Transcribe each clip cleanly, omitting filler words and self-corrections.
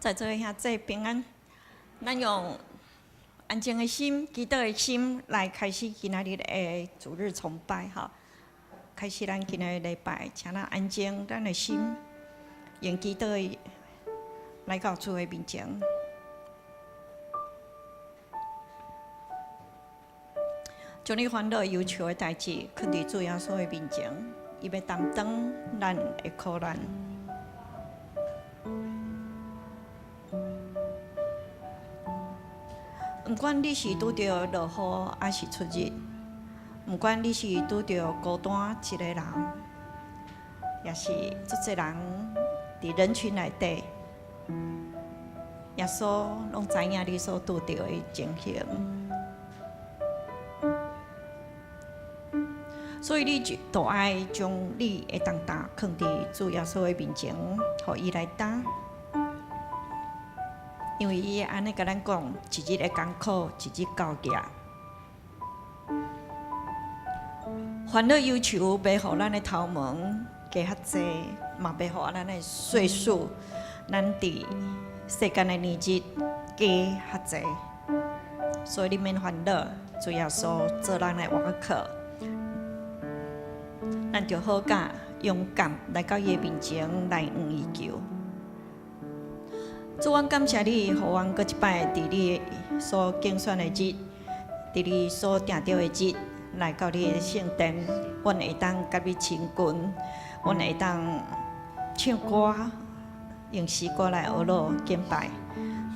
在座的兄弟平安，咱用安靜的心、祈禱的心來開始今仔日的主日崇拜吼。開始咱今仔日禮拜，請咱安靜咱的心，用祈禱來到主的面前。將你煩惱憂愁的代誌，囥佇主耶穌的面前，伊欲擔當咱的苦難。毋管你是拄著落雨，抑是出日；毋管你是拄著孤單一个人，抑是足濟人佇人群內底，耶穌攏知影你所拄著的情形。所以你就都愛將你的重擔囥佇主耶穌的面前，予伊來擔。因為伊會按呢共咱講，一日的艱苦，一日夠額。煩惱憂愁，袂予咱的頭毛加較濟，嘛袂予咱的歲數，咱佇世間的年日加較濟。所以你免煩惱，主耶穌做咱的倚靠，咱就好敢勇敢來到伊的面前來向伊求。主，阮感謝你，予阮閣一擺佇你所揀選的日，佇你所定著的日，來到你的聖殿，阮會當佮你親近，阮會當唱歌，用詩歌來呵咾敬拜。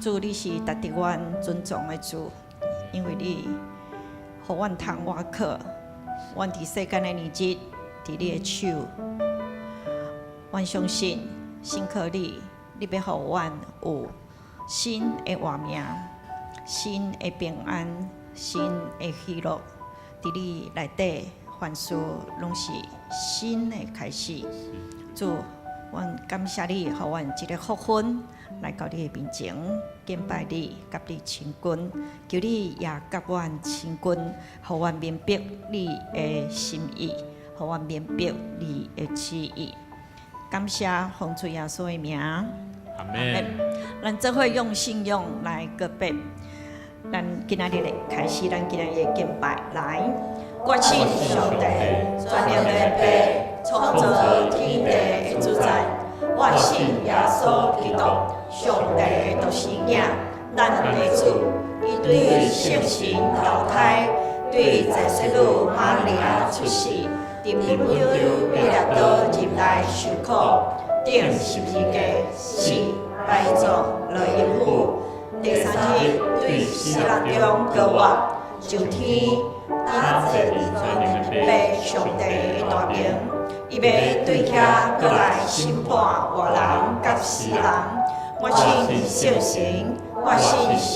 主，你是值得阮尊崇的主，因為你予阮通倚靠，阮佇世間的年日，佇你的手，阮相信，信靠你。你欲予阮有新的活命、新的平安、新的喜樂，佇你內底，凡事攏是新的開始。主，阮感謝你，予阮這個福分來到你的面前敬拜你，佮你親近，求你也佮阮親近，予阮明白你的心意，予阮明白你的旨意。感謝奉主耶穌的名，阿門。咱做伙用信仰來告別，咱今仔日的開始，咱今仔日的敬拜來。我信上帝，全能的父，創造天地的主宰。我信耶穌基督，上帝的獨生囝，咱的主。伊對聖神投胎，對在洗女瑪利亞出世。佇本丟彼拉多入來受苦，釘十字架，死，埋葬，落陰府。第三日對死人中復活，上天，伊坐佇全能的父上帝的大爿，伊欲對遐閣來審判活人佮死人。我信聖神，我信聖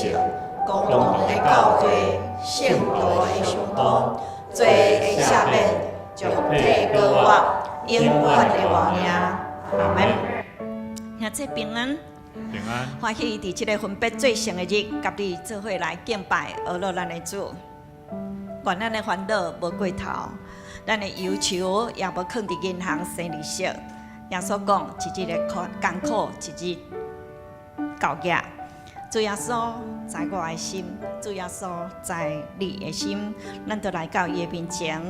公同的教會，聖徒的相通，罪的赦免。肉體復活，永遠的活命，阿門。兄弟平安，平安。歡喜佇這個分別做聖的日，佮你做伙來敬拜，呵咾咱的主。願咱的煩惱無過頭，咱的憂愁也無囥佇銀行生利息。耶穌講，一日的苦艱苦，一日夠額。主耶穌知我的心，主耶穌知你的心，咱都來到伊的面前。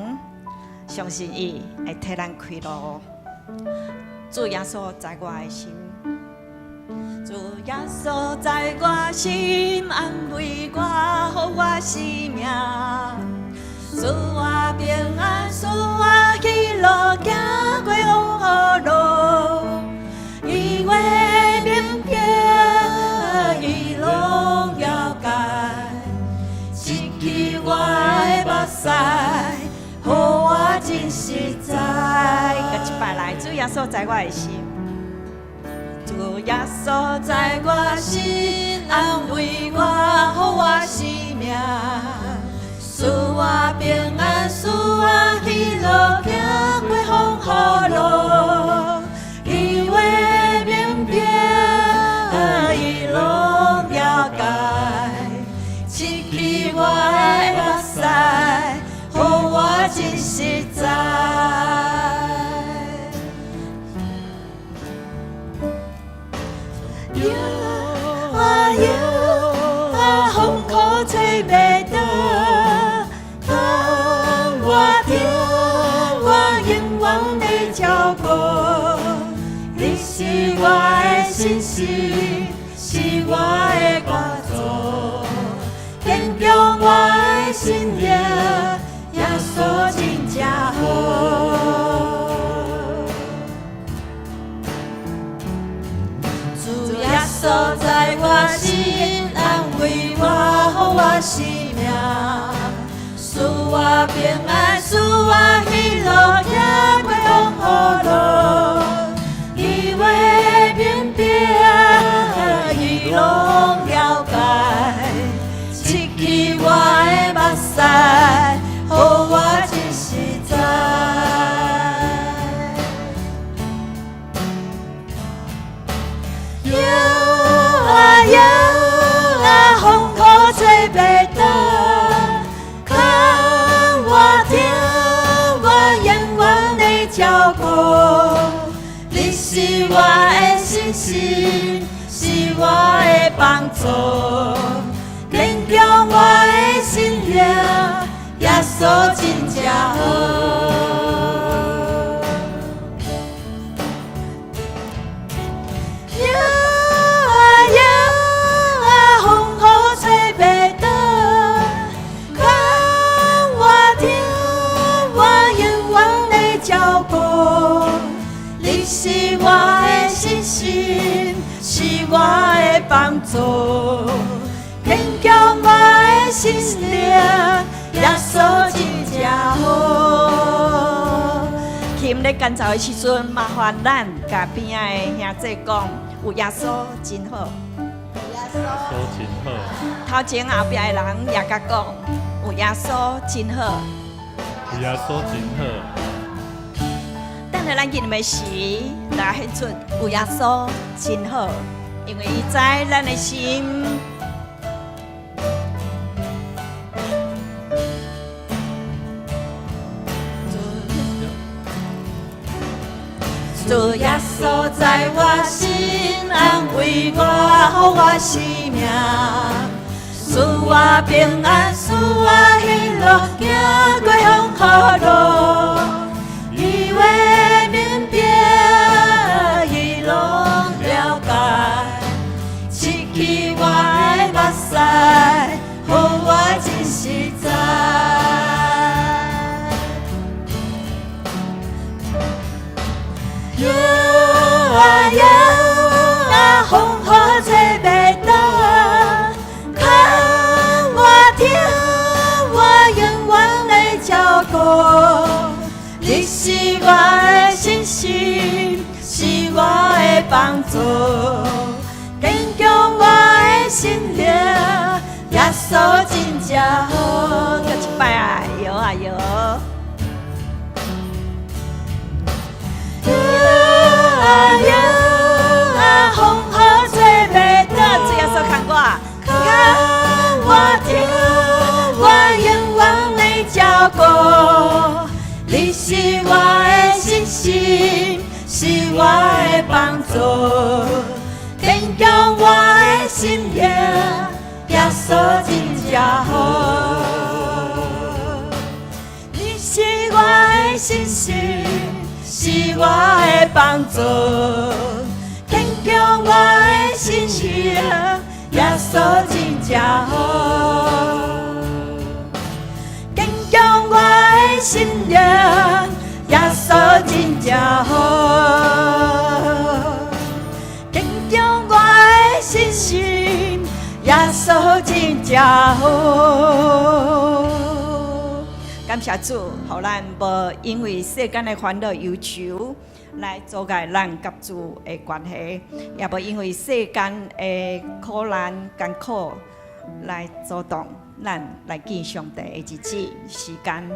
相信伊會替咱開路。主耶穌知我的心，主耶穌知我心，安慰我，予我生命，賜我平安，賜我喜樂，行過風雨路，伊話明白，伊攏了解，拭去我的目屎。予我真實在，閣一擺來，主耶穌知我的心，主耶穌知我心，安慰我，予我生命，賜我平安，賜我喜樂，行過風雨路，伊話明白，伊攏了解，拭去我的目屎。予我真實在，耶我的信心，是我的幫助，堅強我的心靈，耶穌真正好。主耶穌在我心，安慰我，予我生命，賜我平安，賜我喜樂，行過風雨路。伊話明白，伊攏了解，拭去我的目屎，予我真實在。搖啊搖啊，風雨吹袂倒，牽我疼我，永遠的照顧。你是我的信心，是我的幫助，堅強我的心靈，耶穌真正好。搖啊搖啊，風雨吹袂倒，牽我疼我，永遠的照顧。你是我的信心，是我的幫助，堅強我的心靈，耶穌真正好。琴咧彈奏的時陣，麻煩咱共邊仔的兄弟講，有耶穌真好。耶穌真好。頭前後壁的人也共講，有耶穌真好。有耶穌真好。等下咱進入的時，來獻出有耶穌真好，因為伊知咱的心。主耶穌在我心，安慰我，予我生命，賜我平安，賜我喜樂，行過風雨路。伊話明白，伊攏了解，拭去我的目屎，予我真實在。搖啊搖啊，風雨吹袂倒，牽我疼我，永遠的照顧。你是我的信心，是我的幫助，堅強我的心靈，耶穌真正好。閣一擺啊，搖啊搖。搖啊搖啊，風雨吹袂倒，主耶穌牽我，牽我疼我，永遠的照顧。你是我的信心，是我的幫助，堅強我的心靈，耶穌真正好。你是我的信心，是我的幫助，堅強我的心靈，耶穌真正好。堅強我的心靈，耶穌真正好。堅強我的信心，耶穌真正好。感謝主，予咱無因為世間的煩惱憂愁來阻礙咱佮主的關係，也無因為世間的苦難艱苦來阻擋咱來見上帝的日子時間。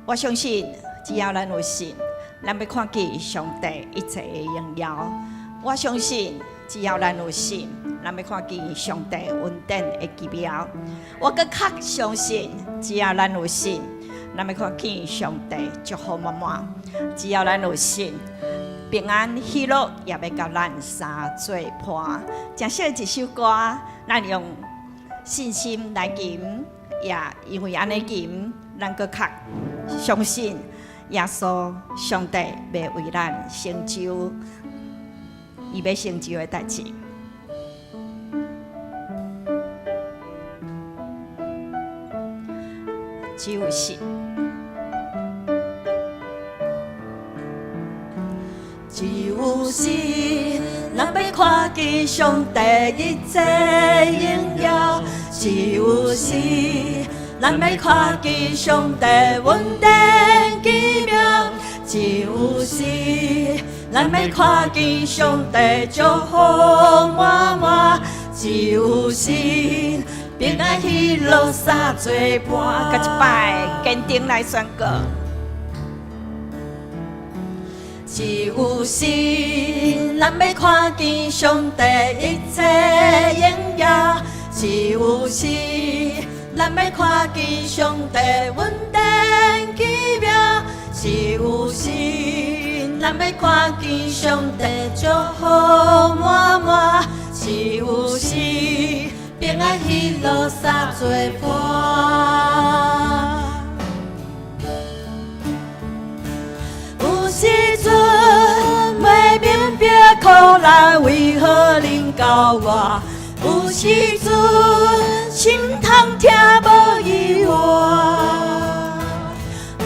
我相信，只要咱有信，咱欲看見上帝一切的榮耀。我相信，只要咱有信，咱欲看見上帝恩典的奇妙。我閣較相信，只要咱有信，咱欲看見上帝祝福滿滿。只要咱有信，平安喜樂也欲佮咱相做伴。誠惜一首歌，咱用信心來吟，也因為按呢吟，咱閣較相信耶穌上帝欲為咱成就。伊欲成就的代誌。只有信，只有信，咱欲看見上帝一切榮耀。只有信，咱欲看見上帝恩典奇妙。只有信，咱欲看見上帝祝福滿滿。只有信，平安喜樂三做伴，閣一擺堅定來宣告。只有信，咱欲看見上帝一切榮耀。只有信，咱欲看見上帝恩典奇妙。只有信，咱欲看見上帝祝福滿滿。只有信，平安喜樂三做伴。有時陣袂明白苦難為何臨到我，有時陣心通疼無意外。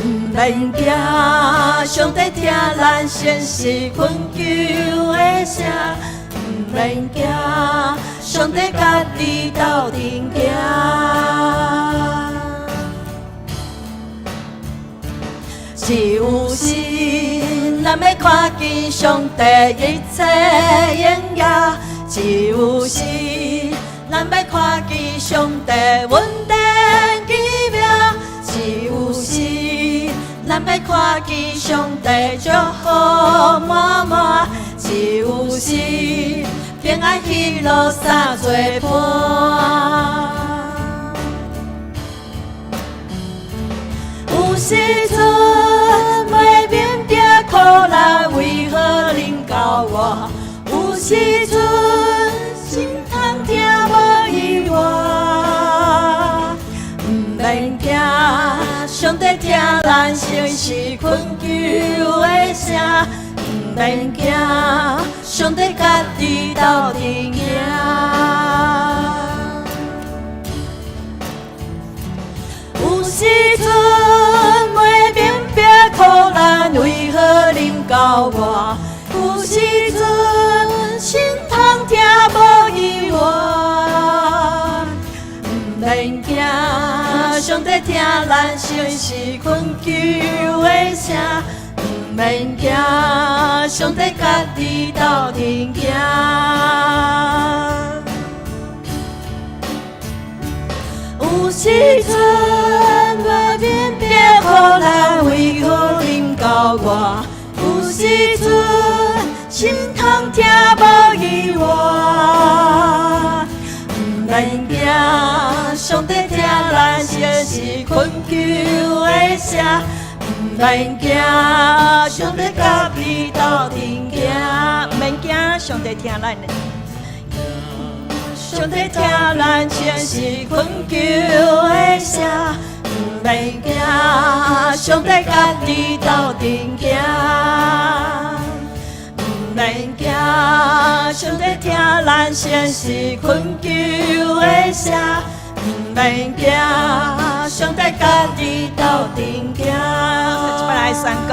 毋免驚，上帝聽咱先是懇求的聲。毋免驚，上帝佮你鬥陣行。只有信，咱欲看見上帝一切榮耀。只有信，咱欲看見上帝恩典奇妙。只有信，咱欲看見上帝祝福滿滿。只有信，平安喜樂三做伴。有時陣袂明白苦難為何臨到我，有時陣心通疼無意外。毋免驚，上帝聽咱先是懇求的聲。毋免驚，上帝佮你鬥陣行。有時陣袂明白苦難為何臨到我，有時陣心通疼無意外。毋免驚，上帝聽咱先是懇求的聲。毋免驚，上帝佮你鬥陣行。有時陣袂明白苦難為何臨到我，有時陣心通疼無意外。毋免驚，上帝聽咱先是懇求的聲。毋免驚，上帝佮你鬥陣行。毋免驚，上帝聽咱的。上帝聽咱先是懇求的聲。毋免驚，上帝佮你鬥陣行。毋免驚，上帝聽咱先是懇求的聲。毋免驚，上帝佮你鬥陣行。一擺來宣告。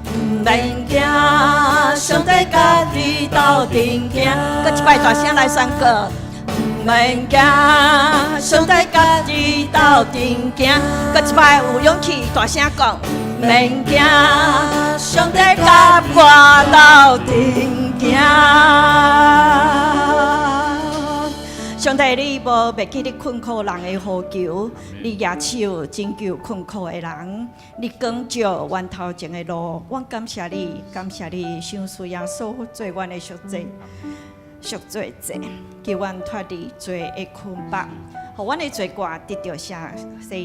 毋免驚，上帝佮你鬥陣行。閣一擺大聲來宣告。毋免驚，上帝佮你鬥陣行。閣一擺有勇氣大聲講。毋免驚，上帝佮我鬥陣行。上帝，你無袂記得困苦人的呼求，你舉手拯救困苦的人，你光照阮頭前的路。阮感謝你，感謝你，賞賜耶穌做阮的贖罪贖罪祭，救阮脫離罪的捆綁，予阮的罪過得著洗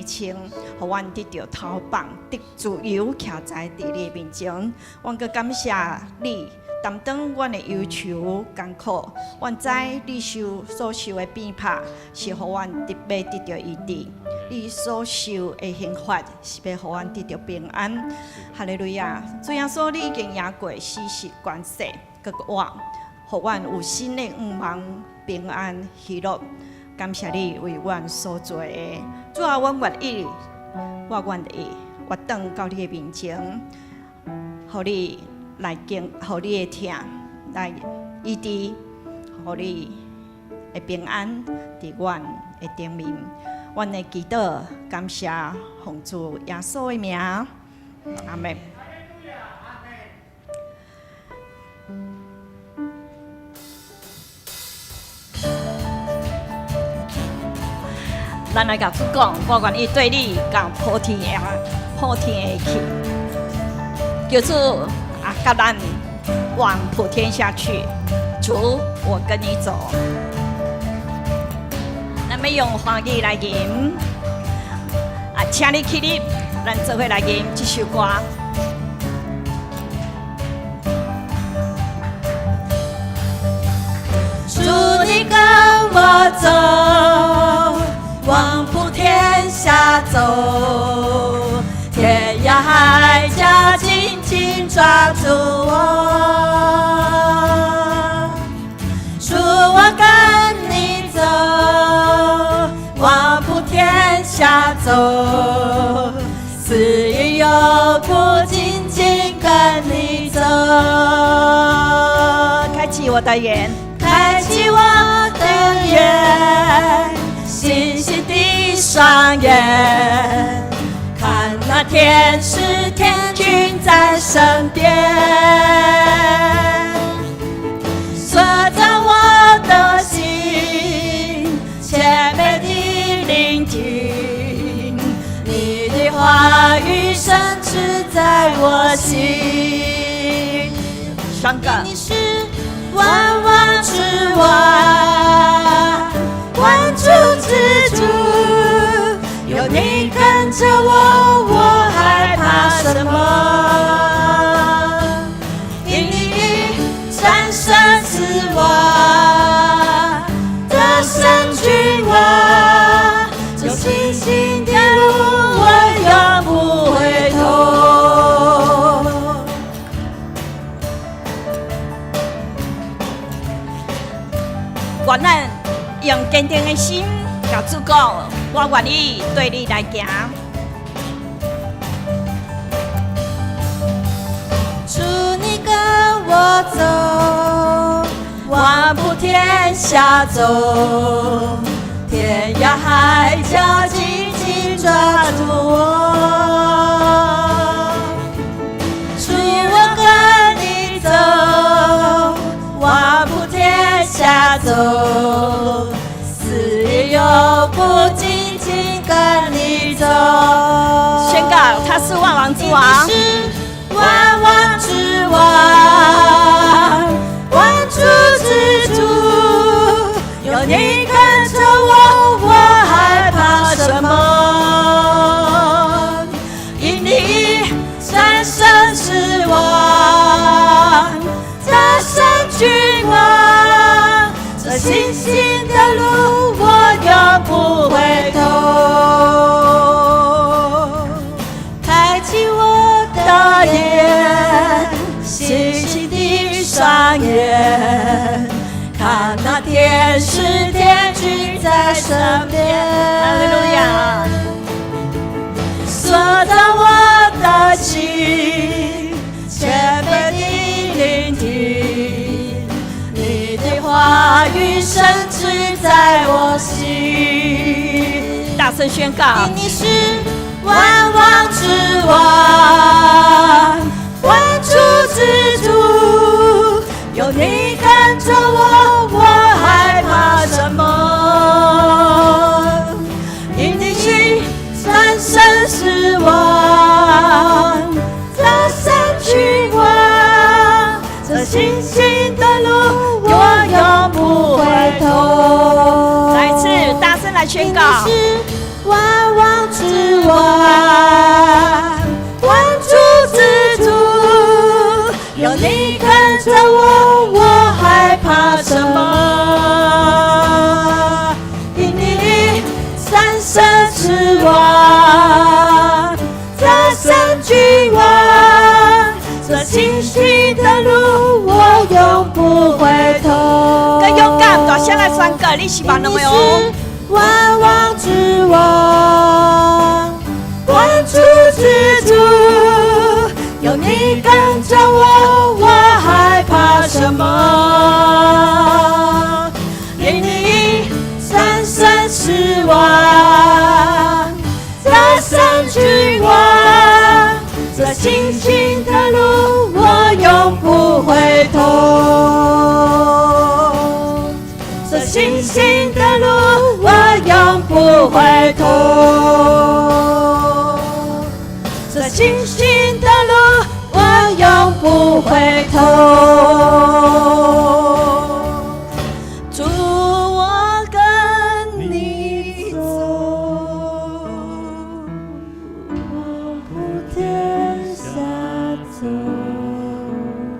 清，予阮得著逃放，得自由，徛在佇你的面前。阮閣感謝你，擔當阮的憂愁艱苦，阮知你受所受的鞭拍是予阮得欲得著醫治，你所受的刑罰是欲予阮得著平安。哈利路亞！主耶穌，你已經贏過死實權勢，閣活，予阮有新的向望、平安、喜樂。感謝你為阮所做的，主啊，阮願意，我願意，我轉到你的面前，予你來經，予你的疼來醫治，予你的平安佇阮的頂面。阮的祈禱感謝奉主耶穌的名，阿門。咱來共主講，我願意綴你到普天下，普天下去，求主啊，佮咱往普天下去。主，我跟你走。咱欲用華語來吟，啊，請你起立，咱做伙來吟這首歌。主，你跟我走，往普天下走，天涯海角緊緊抓住我。主，我跟你走，往普天下走，死蔭幽谷緊緊跟你走。開啟我的眼，開啟我的眼，信心的雙眼，看那天使天軍在身邊，塑造我的心，謙卑的聆聽，你的話語深植在我心。雙個。你是萬王之王，萬主之主，有你跟着我，我還怕什麼？因你戰勝死亡，得勝君王，這信心的路我永不回頭。願咱用堅定的心，共主講，我願意綴你來行。主，你跟我走，往普天下走，天涯海角緊緊抓住我。主，我跟你走，往普天下走，死蔭幽谷緊緊跟你走。宣告他是萬王之王，你是萬王之王，萬主之主，有你跟着我，我還怕什麼？因你戰勝死亡，得勝君王，這信心的路我永不回頭。開啟我的眼，信心的雙眼，看那天使天軍在身邊。哈利路亞。塑造我的心，謙卑的聆聽，你的話語深植在我心。大聲宣告，你是萬王之王，萬主之主，有你跟着我，我還怕什麼？因你戰勝死亡，得勝君王，這信心的路我永不回頭。再一次大聲來宣告，你是萬王之王，萬主之主，有你跟着我，我還怕什麼？因你戰勝死亡，得勝君王，這信心的路我永不不回頭。更勇敢，大聲來宣告，你是萬王的王。萬王之王，萬主之主，有你跟着我，我還怕什麼？因你戰勝死亡，戰勝君王，這信心的路，我永不回頭。這信心的路，我永不回頭。這信心的路，我永不回頭。主，我跟你走，我普天下走。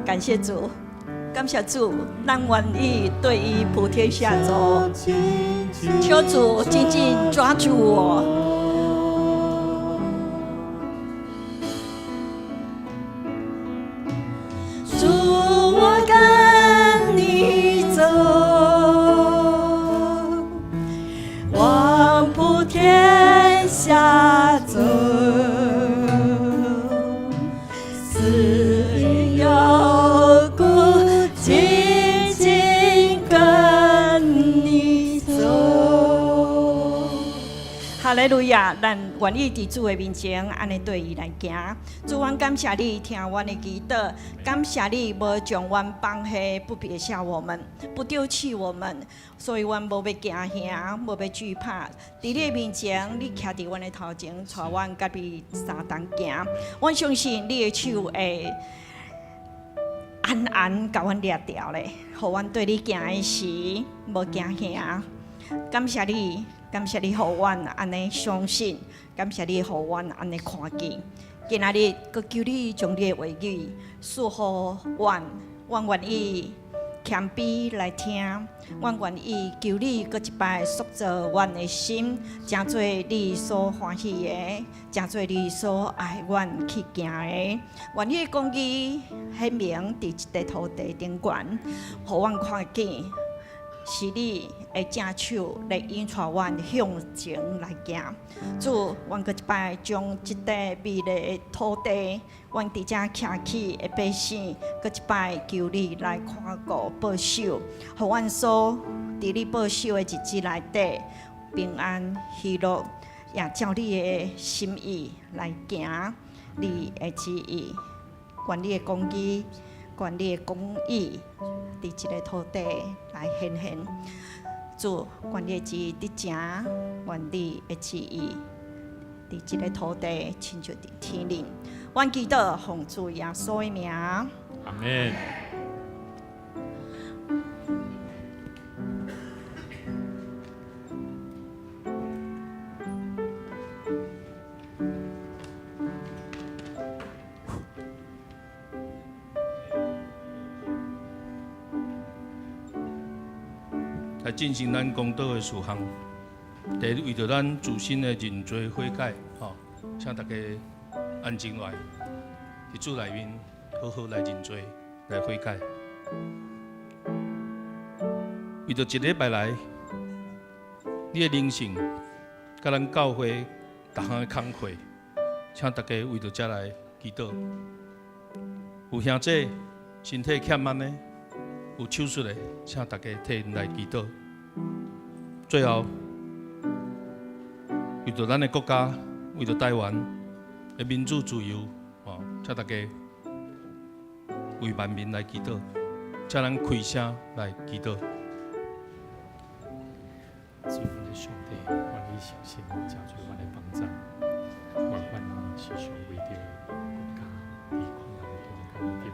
感謝主，感謝主，咱願意對伊普天下走。求主緊緊抓住我。主，我跟你走，往普天下走，死蔭幽谷，緊緊跟你走。哈利路亞！咱願意佇主的面前，按呢對伊來行。主，阮感謝你聽阮的祈禱，感謝你無將阮放下，不撇下我們，不丟棄我們。所以，阮無欲驚嚇，無欲懼怕。佇你的面前，你徛佇阮的頭前，帶阮佮你相同行。阮相信你的手會安安共阮掠牢咧，予阮對你行的時無驚嚇。感謝你。感謝你予阮按呢相信，感謝你予阮按呢看見。今仔日，閣求你將你的話語賜予阮，阮願意謙卑來聽，阮願意求你閣一擺塑造阮的心，成做你所歡喜的，成做你所愛阮去行的。願你的公義顯明佇這塊土地頂懸，予阮看見。是你的正手來引帶阮向前來行。主，阮閣一擺將這塊美麗的土地，阮佇遮徛起的百姓，閣一擺求你來看顧保守，予阮所佇你保守的日子內底平安喜樂，也照你的心意來行，你的旨意，願你的公義，願你的公義，佇這個土地來顯現。主，願你的旨意佇正，願你的旨意佇這個土地親像佇天頂。阮祈禱奉主耶穌的名。阿門。來進行咱公禱的事項。第一，為著咱自身的認罪悔改，吼，請大家安靜落來，佇主內面好好來認罪、來悔改。為著一禮拜來，你的靈性佮咱教會逐項的工課，請大家為著這來祈禱。有兄弟身體欠慢的，有手術的，請大家替𪜶來祈禱。最後，為著咱的國家，為著台灣的民主自由，哦，請大家為萬民來祈禱，請咱開聲來祈禱。主，阮的上帝，願你誠心成做阮的幫贊，願阮時常為著國家佇困難的中間的頂面，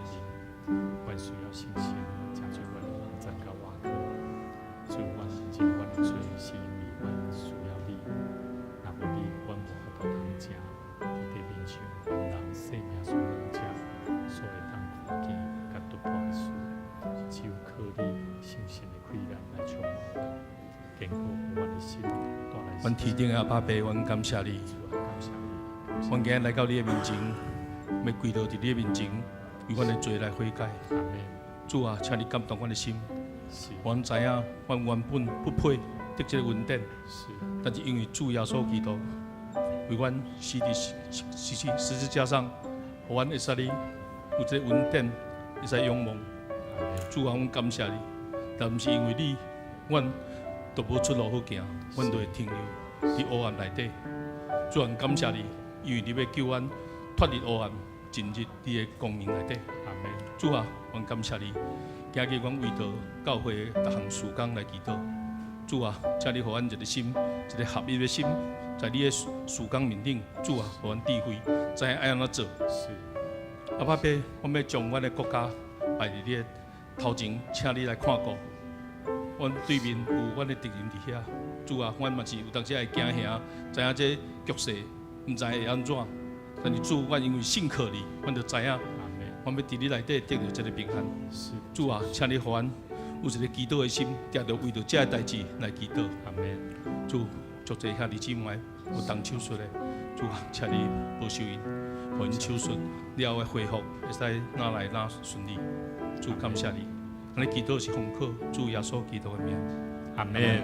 阮需要信心成做阮的幫贊佮倚靠。主，阮認阮的罪是因為阮需要你，若無你，阮無法度通食佇地面上人生命所能食，所會當看見佮突破的事，只有靠你聖神的氣力來充滿阮，堅固阮的心，帶來。阮天頂的阿爸父，阮感謝你。感謝你。阮今日來到你的面前，欲跪落佇你的面前，為阮的罪來悔改。阿門。主啊，請你感動阮的心。阮知影，阮原本不配得這个恩典，但是因為主耶穌基督為阮死佇十字架上，予阮會使哩有這个恩典，會使仰望。主啊，阮感謝你。但毋是因為你，阮都無出路好行，阮就會停留佇黑暗內底。主啊，感謝你，因為你欲救阮脫離黑暗，進入你的光明內底。主啊，阮感謝你。今日阮為著教會的逐項事工來祈禱。主啊，請你予阮一個心，一個合一的心，在你的事工面頂，主啊，予阮智慧，知影愛按怎做。阿爸爸，阮欲將阮的國家擺佇你的頭前，請你來看顧。阮對面有阮的敵人佇遐，主啊，阮嘛是有當時會驚嚇，知影這局勢毋知會按怎。但是主，阮因為信靠你，阮就知影，阮欲佇你內底得著這个平安。主啊，請你予阮有一个祈禱的心，定著為著這个代誌來祈禱。主，足濟兄弟姊妹有動手術的，主啊，請你保守𪜶，予𪜶手術了後的恢復會使哪來哪順利。主感謝你，咱的祈禱是奉靠主耶穌基督的名。阿門。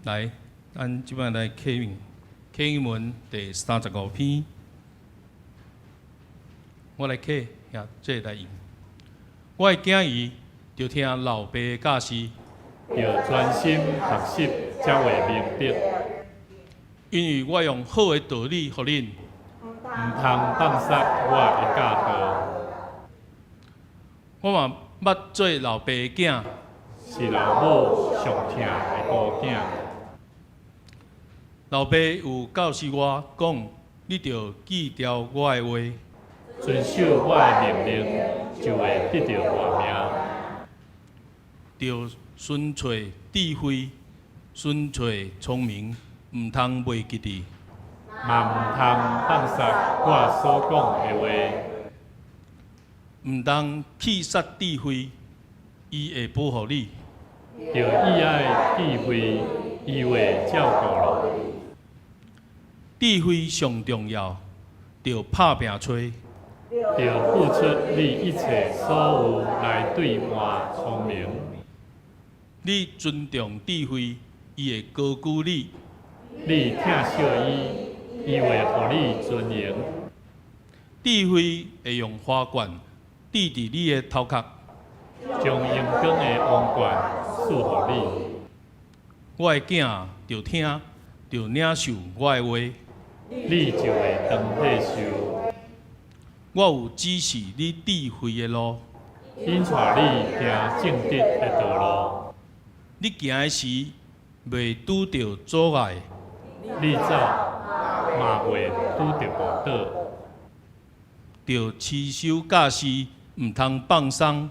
來，咱這擺來啟應，啟應文第35篇，我來啟，遐這來應。我的囝兒，著聽老爸的教示，著專心學習，才會明白。因為我用好的道理予恁，毋通放捒我的教導。我嘛捌做老爸的囝，是老母上疼的孤囝。老爸有教示我講，你著記牢我的話，遵守我的命令，就會得著活命。著尋揣智慧，尋揣聰明，毋通袂記得。嘛毋通放捒我所講的話。毋通棄殺智慧，伊會保護你。著喜愛智慧，伊會照顧你。智慧上重要，著拍拚揣。著付出你一切所有來兌換聰明。你尊重智慧，伊會高舉你。你疼惜伊，伊會予你尊榮。智慧會用花冠戴佇你的頭殼，將榮光的王冠賜予你。我的囝著聽，著領受我的話，你就會當體受。我有指示你智慧的路，引帶你行正直的道路。你行的時，袂拄著阻礙；你走嘛袂拄著跋倒。著持守教示，毋通放鬆。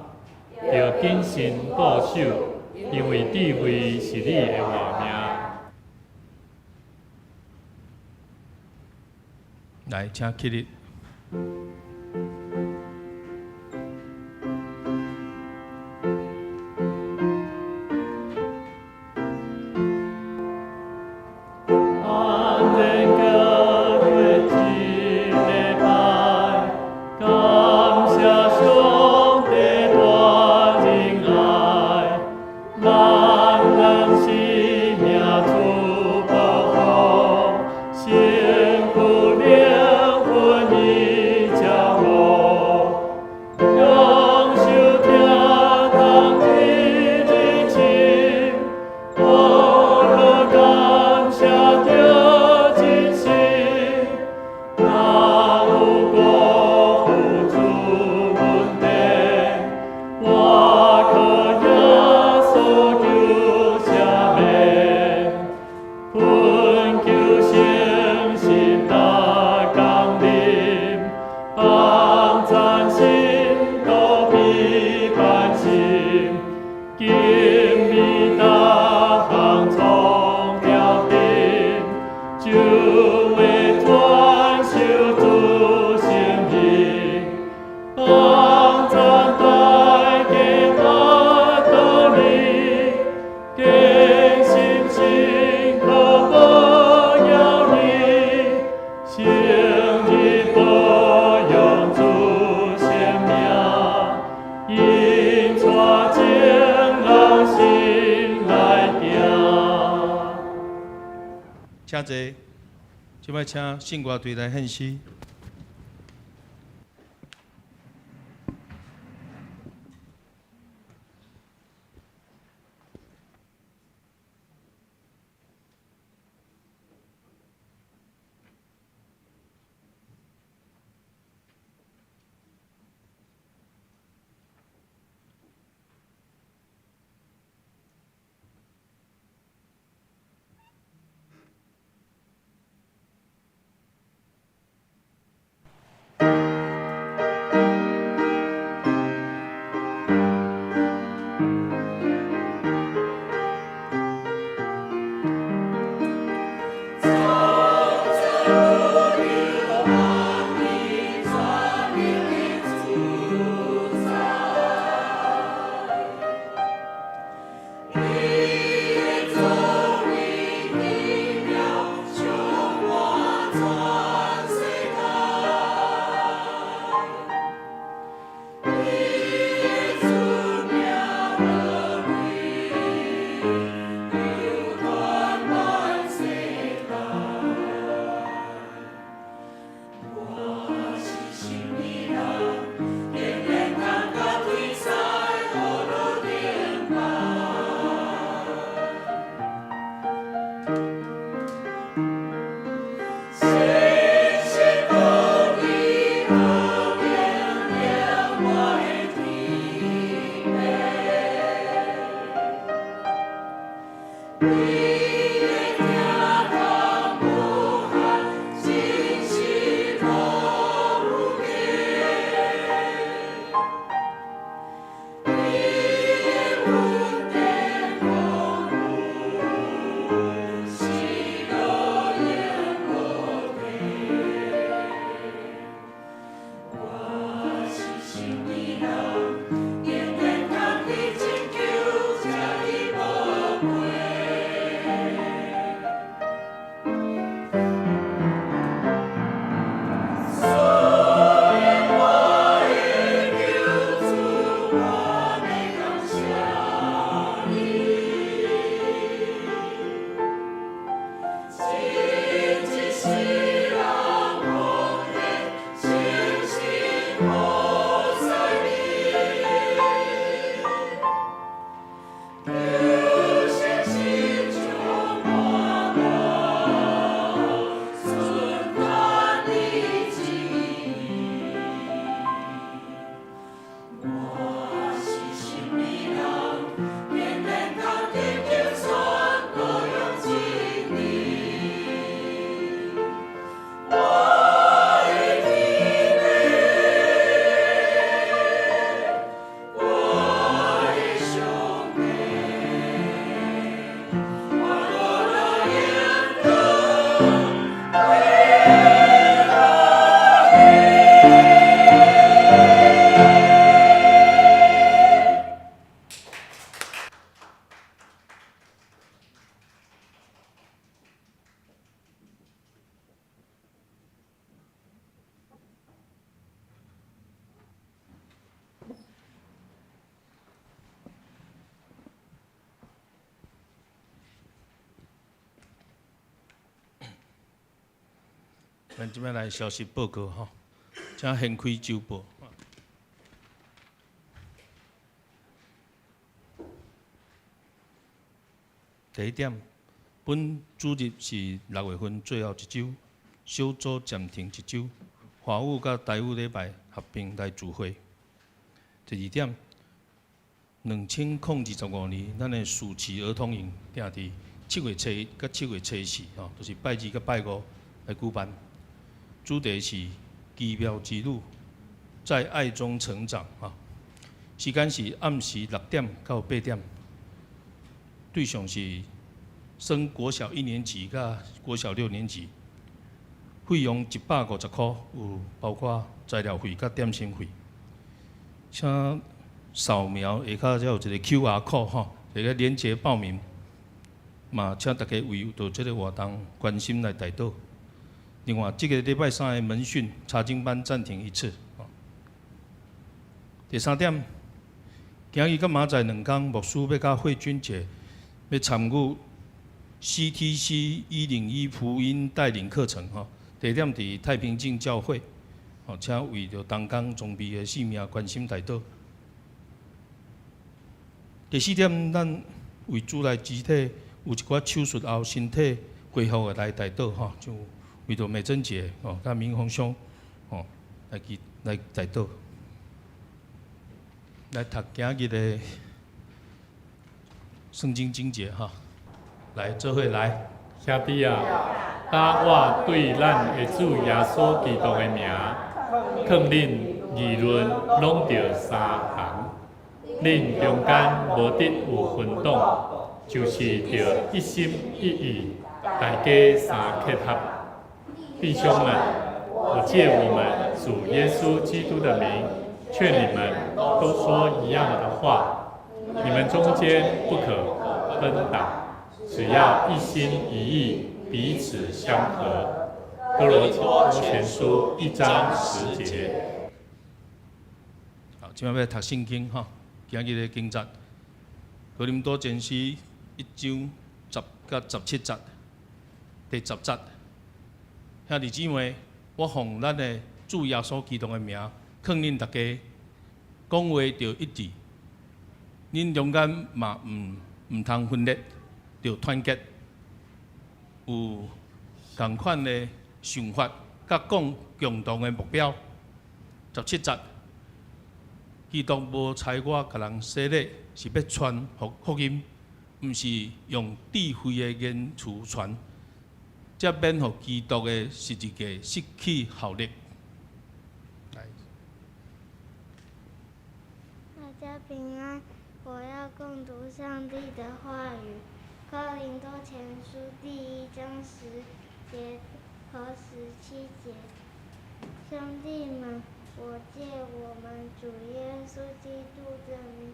著謹慎保守，因為智慧是你的活命。來，請起立。身軀靈魂伊照請坐。這擺請聖歌隊來獻詩。咱這擺來消息報告吼，請掀開週報。第一點，本主日是六月份最後一週，小組暫停一週，華語佮台語禮拜合併來聚會。第二點，2025年，咱的暑期兒童營定佇7月初一佮7月初四，吼，就是拜二佮拜五來舉辦。主題是奇妙之旅，在愛中成長。哈，時間是暗時6點到8點，對象是升國小一年級佮國小六年級，費用150塊，有包括材料費佮點心費。請掃描下跤才有一個 QR code 吼，一個連結報名。嘛，請大家為著這個活動關心來代禱。另外，這個禮拜三的門訓查經班暫停一次。第三點，今日佮明仔載兩工，牧師欲佮慧君姐欲參與 CTC 101福音帶領課程吼，地點佇太平徑教會，吼，請為著同工裝備的性命關心代禱。第四點，咱為主內肢體有一寡手術後身體恢復的來代禱吼，就為著美珍姐吼，佮明宏兄吼來祈來代禱。來讀今日的聖經經節哈，來做伙來。兄弟啊，搭我對咱的主耶穌基督的名，勸恁議論攏著相仝，恁中間無得有分黨，就是著一心一意，大家相契合。弟兄們，我借我們主耶穌基督的名，勸你們都說一樣的話，你們中間不可分黨，只要一心一意，彼此相合。哥羅多前書1章10節。好，這擺欲讀聖經吼，今日的經節，哥林多前書1章10到17節，第10節。兄弟姊妹，我奉咱的主耶穌基督的名，勸恁大家講話著一致，恁中間嘛毋通分裂，著團結，有仝款的想法，佮講共同的目標。17節，基督無差我共人洗禮，是欲傳福音，毋是用智慧的言辭傳，才免予基督的十字架失去效力。來，大家平安，我要共讀上帝的話語。哥林多前書第1章10節和17節。兄弟們，我借我們主耶穌基督的名，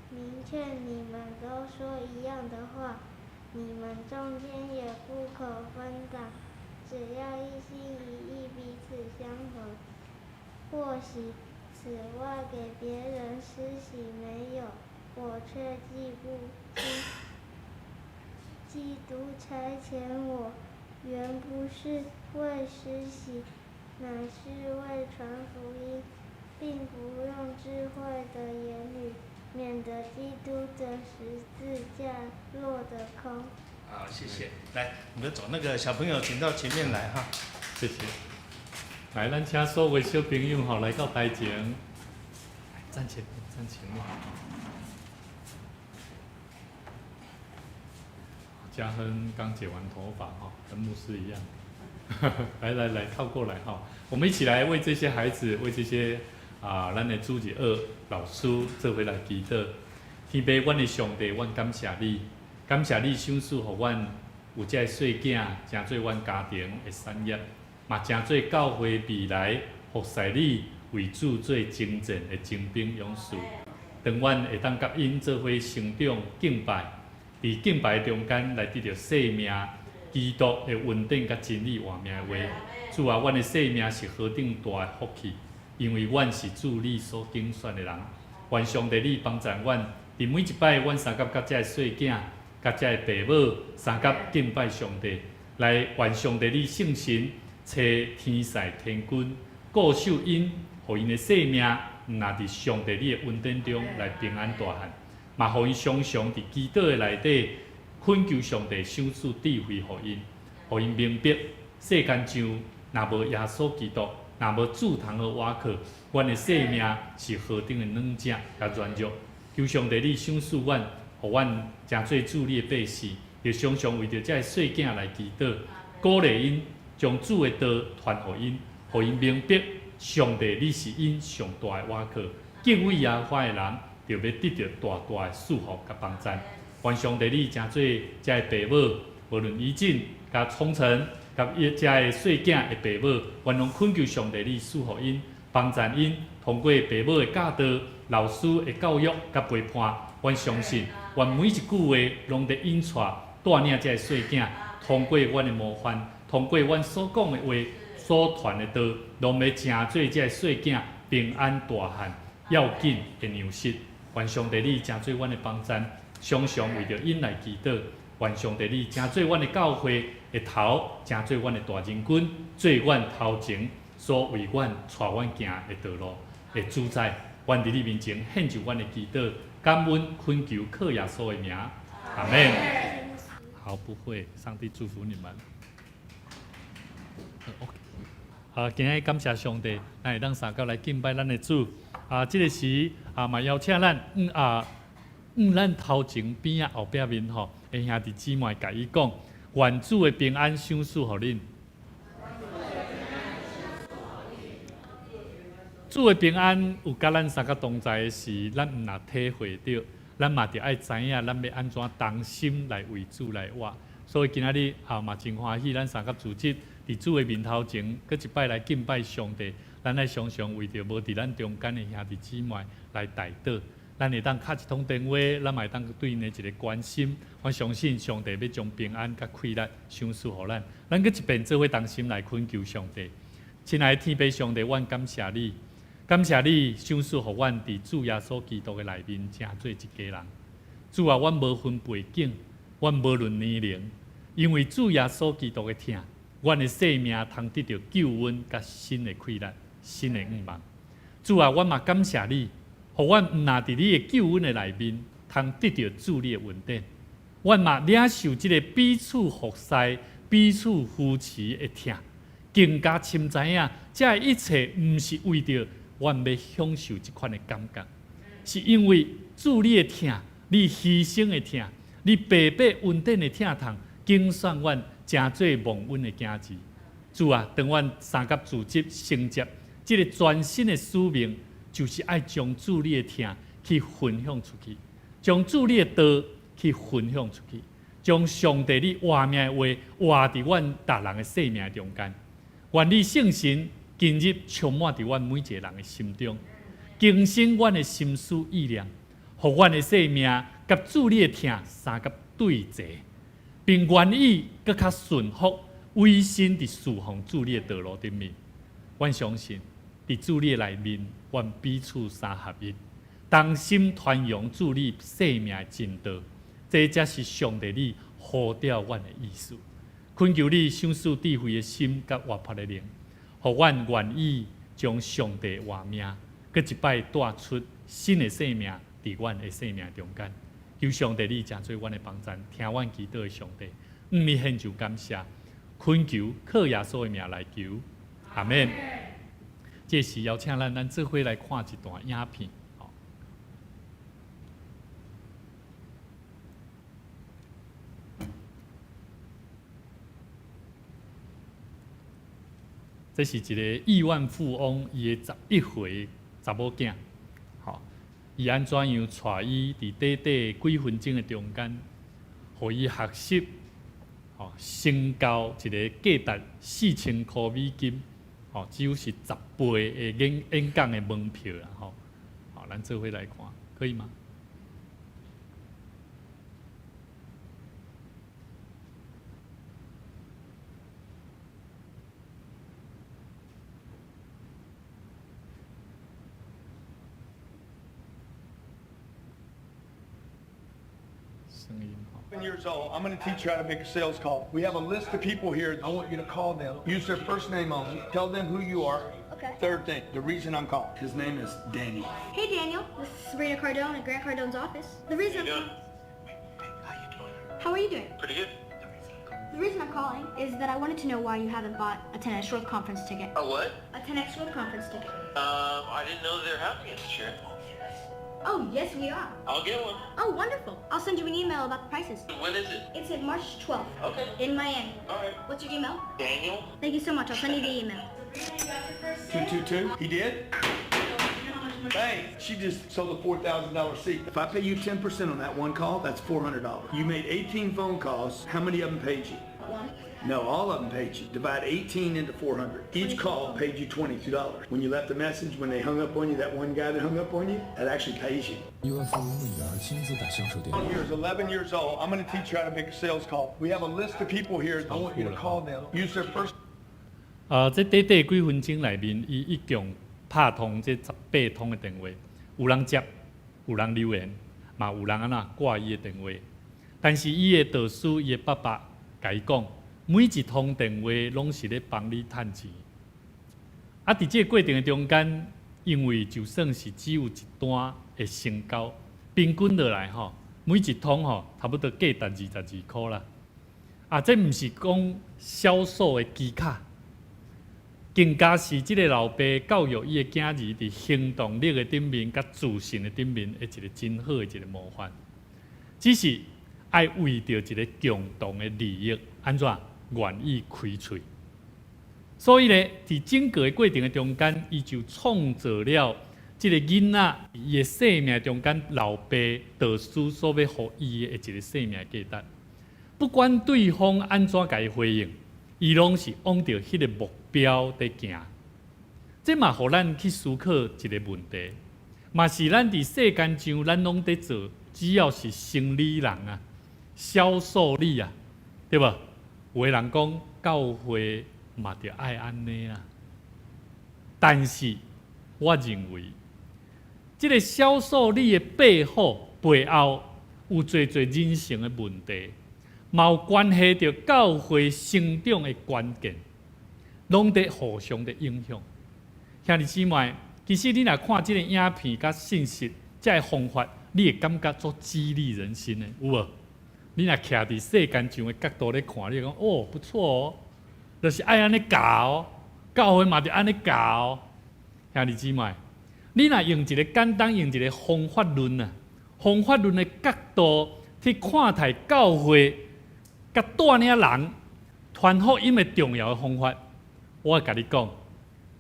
名勸你們都說一樣的話，你們中間也不可分黨，只要一心一意彼此相合。或許此外給別人施洗沒有，我卻記不清。基督差遣我，原不是為施洗，乃是為傳福音，並不用智慧的言語，免得基督的十字架落得空。好，謝謝。來，我們找那個小朋友，請到前面來哈。謝謝。來，咱請所有小朋友吼來到台前，站前面，站前面。嘉亨剛剪完頭髮哈，跟牧師一樣。來來來，靠過來哈，我們一起來為這些孩子，為這些啊，咱的主日學老師做伙來祈禱。天父，阮的上帝，阮感謝你，感謝你賞賜予阮有這个細囝，成做阮家庭的產業，嘛成做教會未來服侍你為主做征戰的精兵勇士。當阮會當佮𪜶做伙成長敬拜，佇敬拜中間來得著生命，基督的恩典佮真理活命的話。主啊，阮的生命是何等大的福氣，因為阮是主你所揀選的人。願上帝你幫助阮，佇每一擺阮相佮佮這个細囝、佮這個爸母相佮敬拜上帝，來願上帝你聖神差天使天軍顧守𪜶，予𪜶的生命毋若佇上帝你的恩典中來平安大漢，嘛予𪜶常常佇祈禱的內底懇求上帝賞賜智慧予𪜶，予𪜶明白世間上若無耶穌基督，若無主通好倚靠，阮的生命是何等的軟弱佮軟弱。求上帝你賞賜阮，予阮成做主你的百姓，就常常為著這个細囝來祈禱，鼓勵𪜶將主的道傳予𪜶，予𪜶明白上帝你是𪜶上大的倚靠，敬畏耶和華的人，就欲得著大大的祝福佮幫贊。願上帝你成做這个爸母，無論怡靜、佮聰成、佮伊這个細囝的爸母，阮攏懇求上帝你賜予𪜶，幫贊𪜶，通過爸母的教導、老師的教育佮陪伴，阮相信，阮每一句話攏佇引帶帶領這个細囝，通過阮的模範，通過阮所講的話、所傳的道，攏欲成做這个細囝平安大漢要緊的糧食。願上帝你成做阮的幫贊，常常為著𪜶來祈禱，願上帝你成做阮的教會的頭，成做阮的大人君，做阮頭前所為阮帶阮行的道路的主宰。阮佇你面前獻上阮的祈禱，感恩懇求靠耶穌的名，阿門。好，不會，上帝祝福你們。OK。啊，今日感謝上帝，咱會當相佮來敬拜咱的主。啊，這个時啊，嘛邀請咱，咱頭前邊仔後壁面吼，的兄弟姊妹，共伊講，願主的平安賞賜予恁。主的平安有佮咱相佮同在的時，咱毋若體會著，咱嘛著愛知影，咱欲按怎同心來為主來活。所以今仔日啊嘛真歡喜，咱相佮組織佇主的面頭前，閣一擺來敬拜上帝。咱愛常常為著無佇咱中間的兄弟姊妹來代禱，咱會當敲一通電話，咱嘛會當對𪜶的一个關心。我相信上帝欲將平安佮快樂賞賜予咱。咱閣一遍做伙同心來懇求上帝。親愛的天父上帝，阮感謝你。感謝你賞賜予阮佇主耶穌基督的內面，成做一家人。主啊，阮無分背景，阮無論年齡，因為主耶穌基督的疼，阮的生命通得著救恩佮新的氣力、新的向望。主啊，阮嘛感謝你，予阮毋若佇你的救恩的內面，通得著主你的恩典。阮嘛領受這个彼此服侍、彼此扶持的疼，更加深知影，這一切毋是為著阮欲享受這款的感覺，是因為主你的疼，你犧牲的疼，你白白恩典的疼痛，揀選阮成做蒙恩的囝兒。主啊，當阮相佮組織承接這个全新的使命，就是愛將主你的疼去分享出去，將主你的道去分享出去，將上帝你活命的話活佇阮逐人的生命中間。願你聖神今日充滿佇阮每一个人的心中，更新阮的心思意念，予阮的生命佮主你的疼相佮對齊，並願意閣較順服，委身佇侍奉主你的道路頂面。阮相信，佇主你的內面，阮彼此三合一，同心傳揚主你生命的真道。這才是上帝你呼召阮的意思。懇求你賞賜智慧的心佮活潑的靈，予阮願意將上帝活命，閣一擺帶出新的生命佇阮的生命中間。求上帝你成做阮的幫贊，聽阮祈禱的上帝，向你獻上感謝，懇求靠耶穌的名來求，阿門。這時邀請咱，咱做伙來看一段影片。這是一个億萬富翁，伊的11歲查某囝，吼，伊按怎樣帶伊佇短短幾分鐘的中間，予伊學習，吼，成交一个價值4000箍美金，吼，只有是10倍的演講的門票啦，吼，好，咱做伙來看，可以嗎？聲音 Years old. I'm going to teach you how to make a sales call. We have a list of people here. I want you to call them. Use their first name only. Tell them who you are. Okay. Third thing, the reason I'm calling. His name is Danny. Hey Daniel, this is Sabrina Cardone at Grant Cardone's office. The reason How you doing? How you doing? How are you doing? Pretty good. The reason I'm calling is that I wanted to know why you haven't bought a 10X Growth Conference ticket. A what? A 10X Growth Conference ticket. I didn't know they were having it this year. Oh, yes we are. I'll get one. Oh, wonderful. I'll send you an email about the prices. When is it? It's at March 12th. Okay. In Miami. All right. What's your email? Daniel. Thank you so much. I'll send you the email. 222. He did? Bang! She just sold a $4,000 seat. If I pay you 10% on that one call, that's $400. You made 18 phone calls. How many of them paid you? One. No, all of them paid you. Divide 18 into 400. Each call paid you $22. When you left a message, when they hung up on you, that one guy that hung up on you, that actually pays you. 亿万富翁的女兒親自打銷售電話。 Here is 11 years old. I'm going to teach you how to make a sales call. We have a list of people here. I want you to call them. Use their first 啊，這短短幾分鐘內面，伊一共拍通這18通的電話，有人接，有人留言，嘛有人按怎掛伊的電話。但是伊的導師，伊的爸爸共伊講，每一通電話攏是咧幫你趁錢。啊，佇這個過程的中間，因為就算是只有一單會成交，平均落來吼，每一通吼，差不多價值22箍啦。啊，這毋是講銷售的技巧，更加是這个老爸教育伊的囝兒佇行動力的頂面、佮自信的頂面，的一个真好的一個模範。只是愛為著一个共同的利益，按怎願意開喙。所以咧，佇整個的過程的中間，伊就創造了這个囡仔伊的生命中間，老爸導師所欲予伊的一个生命價值。不管對方按怎共伊回應，伊攏是往著彼个目標佇行。這嘛予咱去思考一个問題，嘛是咱佇世間上，咱攏佇做，只要是生理人啊，銷售力啊，對無？有的人講教會嘛著愛按呢啊，但是我認為，這个銷售力的背後有濟濟人性的問題。嘛有關係著教會成長的關鍵，攏佇互相的影響。兄弟姊妹，其實你若看這个影片佮信息，這个方法，你會感覺足激勵人心的，有無？你若徛佇世間上的角度咧看，你會講哦，不錯哦，就是愛按呢教哦，教會嘛著按呢教哦。兄弟姊妹，你若用一个簡單用一个方法論啊，方法論的角度去看待教會。佮帶領人傳福音的重要的方法，我共你講，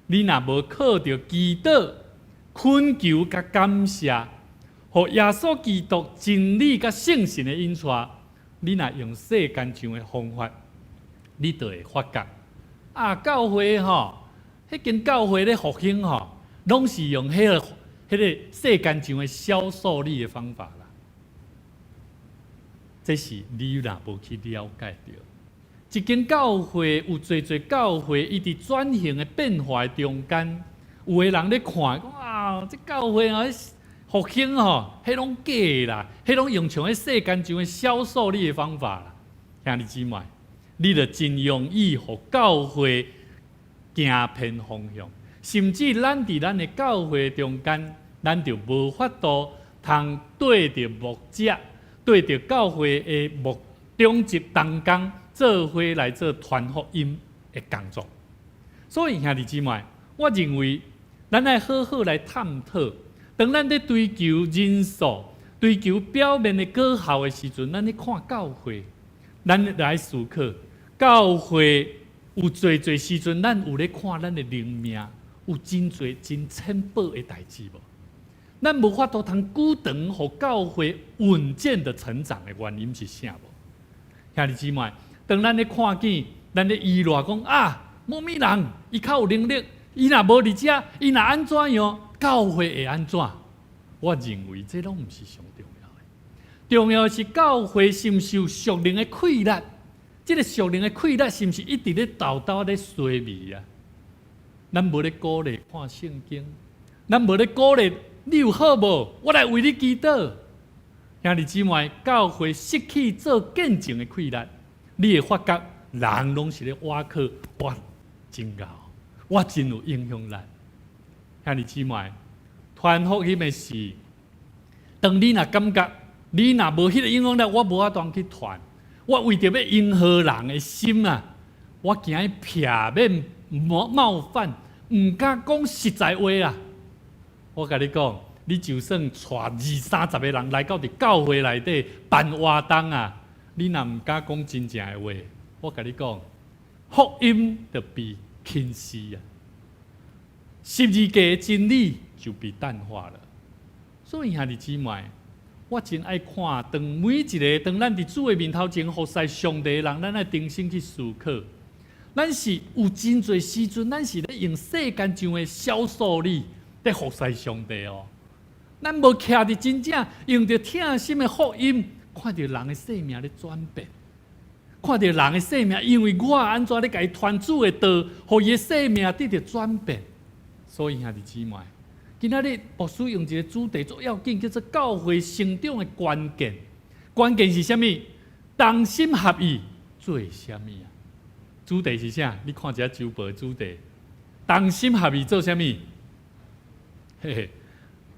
你若無靠著祈禱、懇求佮感謝，予耶穌基督真理佮聖神的引帶，你若用世間上的方法，你就會發覺啊，教會吼，彼間教會咧復興吼，攏是用彼個世間上的銷售力的方法啦。這是你若無去了解著，一間教會有濟濟教會，伊佇轉型的變化的中間，有的人咧看，哇，這教會啊，復興吼，彼攏假啦，彼攏用像彼世間上的銷售力的方法啦。兄弟姊妹，你就真容易予教會行偏方向，甚至咱佇咱的教會中間，咱就無法度通對著牧者，對著教會的牧長執同工做伙來做傳福音的工作。所以兄弟姊妹，我認為咱愛好好來探討，當咱佇追求人數、追求表面的果效的時陣，咱咧看教會，咱來思考教會有濟濟時陣，咱有咧看咱的靈命有真濟真淺薄的代誌無？咱無法度通久長予教會穩健的成長的原因是啥無？兄弟姊妹，當咱咧看見，咱咧依賴講啊，某某人伊較有能力，伊若無佇遮，伊若按怎樣，教會會按怎？我認為這攏毋是上重要的，重要的是教會是毋是有屬靈的氣力？這个屬靈的氣力是毋是一直咧沓沓咧衰微啊？咱無咧鼓勵看聖經，咱無咧鼓勵。你有好無？我來為你祈禱。兄弟姊妹，教會失去做見證的氣力，你會發覺人攏是咧倚靠我真𠢕，我真有影響力。兄弟姊妹，傳福音的事，當你若感覺你若無彼个影響力，我無法度去傳。我為著欲迎合人的心啊，我驚伊避免冒犯，毋敢講實在話啊。我共你講，你就算帶二三十个人來到佇教會內底辦活動啊，你若毋敢講真正的話，我共你講，福音就被輕視啊，十字架的真理就被淡化了。所以兄弟姊妹，我真愛看，當每一个當咱佇主的面頭前服侍上帝的人，咱愛重新去思考。咱是有真濟時陣，咱是咧用世間上的銷售力佇服侍上帝哦。咱無徛佇真正用著疼心的福音，看著人的生命咧轉變，看著人的生命，因為我按怎咧共伊傳主的道，予伊的生命得著轉變。所以兄弟姊妹，今仔日牧師用一个主題足要緊，叫做教會成長的關鍵。關鍵是啥物？同心合意做啥物啊？主題是啥？你看一下周報的主題，同心合意做啥物？嘿嘿，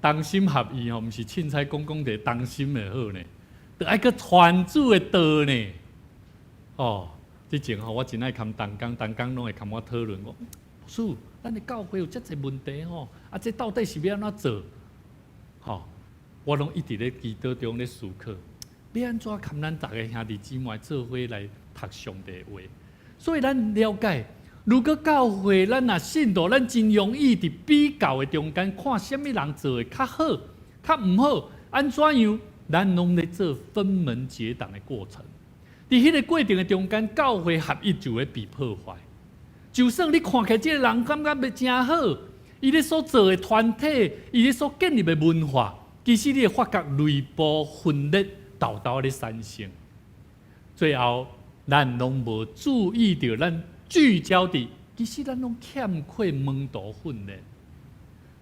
同心合意吼，毋是凊彩講講者同心就好呢，著愛閣傳主的道呢。哦，之前吼，我真愛含同工，同工攏會含我討論講，牧師，咱的教會有遮濟問題吼，啊，這到底是欲按怎做？吼，我攏一直咧祈禱中咧思考，欲按怎含咱逐个兄弟姊妹做伙來讀上帝的話。所以咱了解，如果教會咱若信徒，咱真容易佇比較的中間看啥物人做的較好，較毋好，按怎樣，咱攏咧做分門結黨的過程。佇彼个過程的中間，教會合一就會被破壞。就算你看起來這个人感覺欲誠好，伊咧所做的團體，伊咧所建立的文化，其實你會發覺內部分裂，沓沓咧產生。最後，咱攏無注意著，咱聚焦佇，其實咱攏欠缺門徒訓練。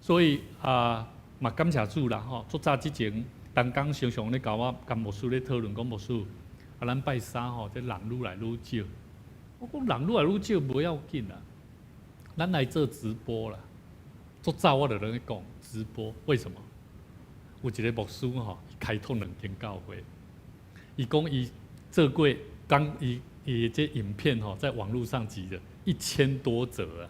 所以啊，嘛感謝主啦吼！足早之前，同工常常咧共我佮牧師咧討論，講牧師，啊，咱拜三吼，這人愈來愈少。我講人愈來愈少無要緊啦，咱來做直播啦。足早我就咧講直播，為什麼？有一個牧師吼，開拓兩間教會，伊講伊做過講伊伊這影片吼，在網路上集了1000多則啊。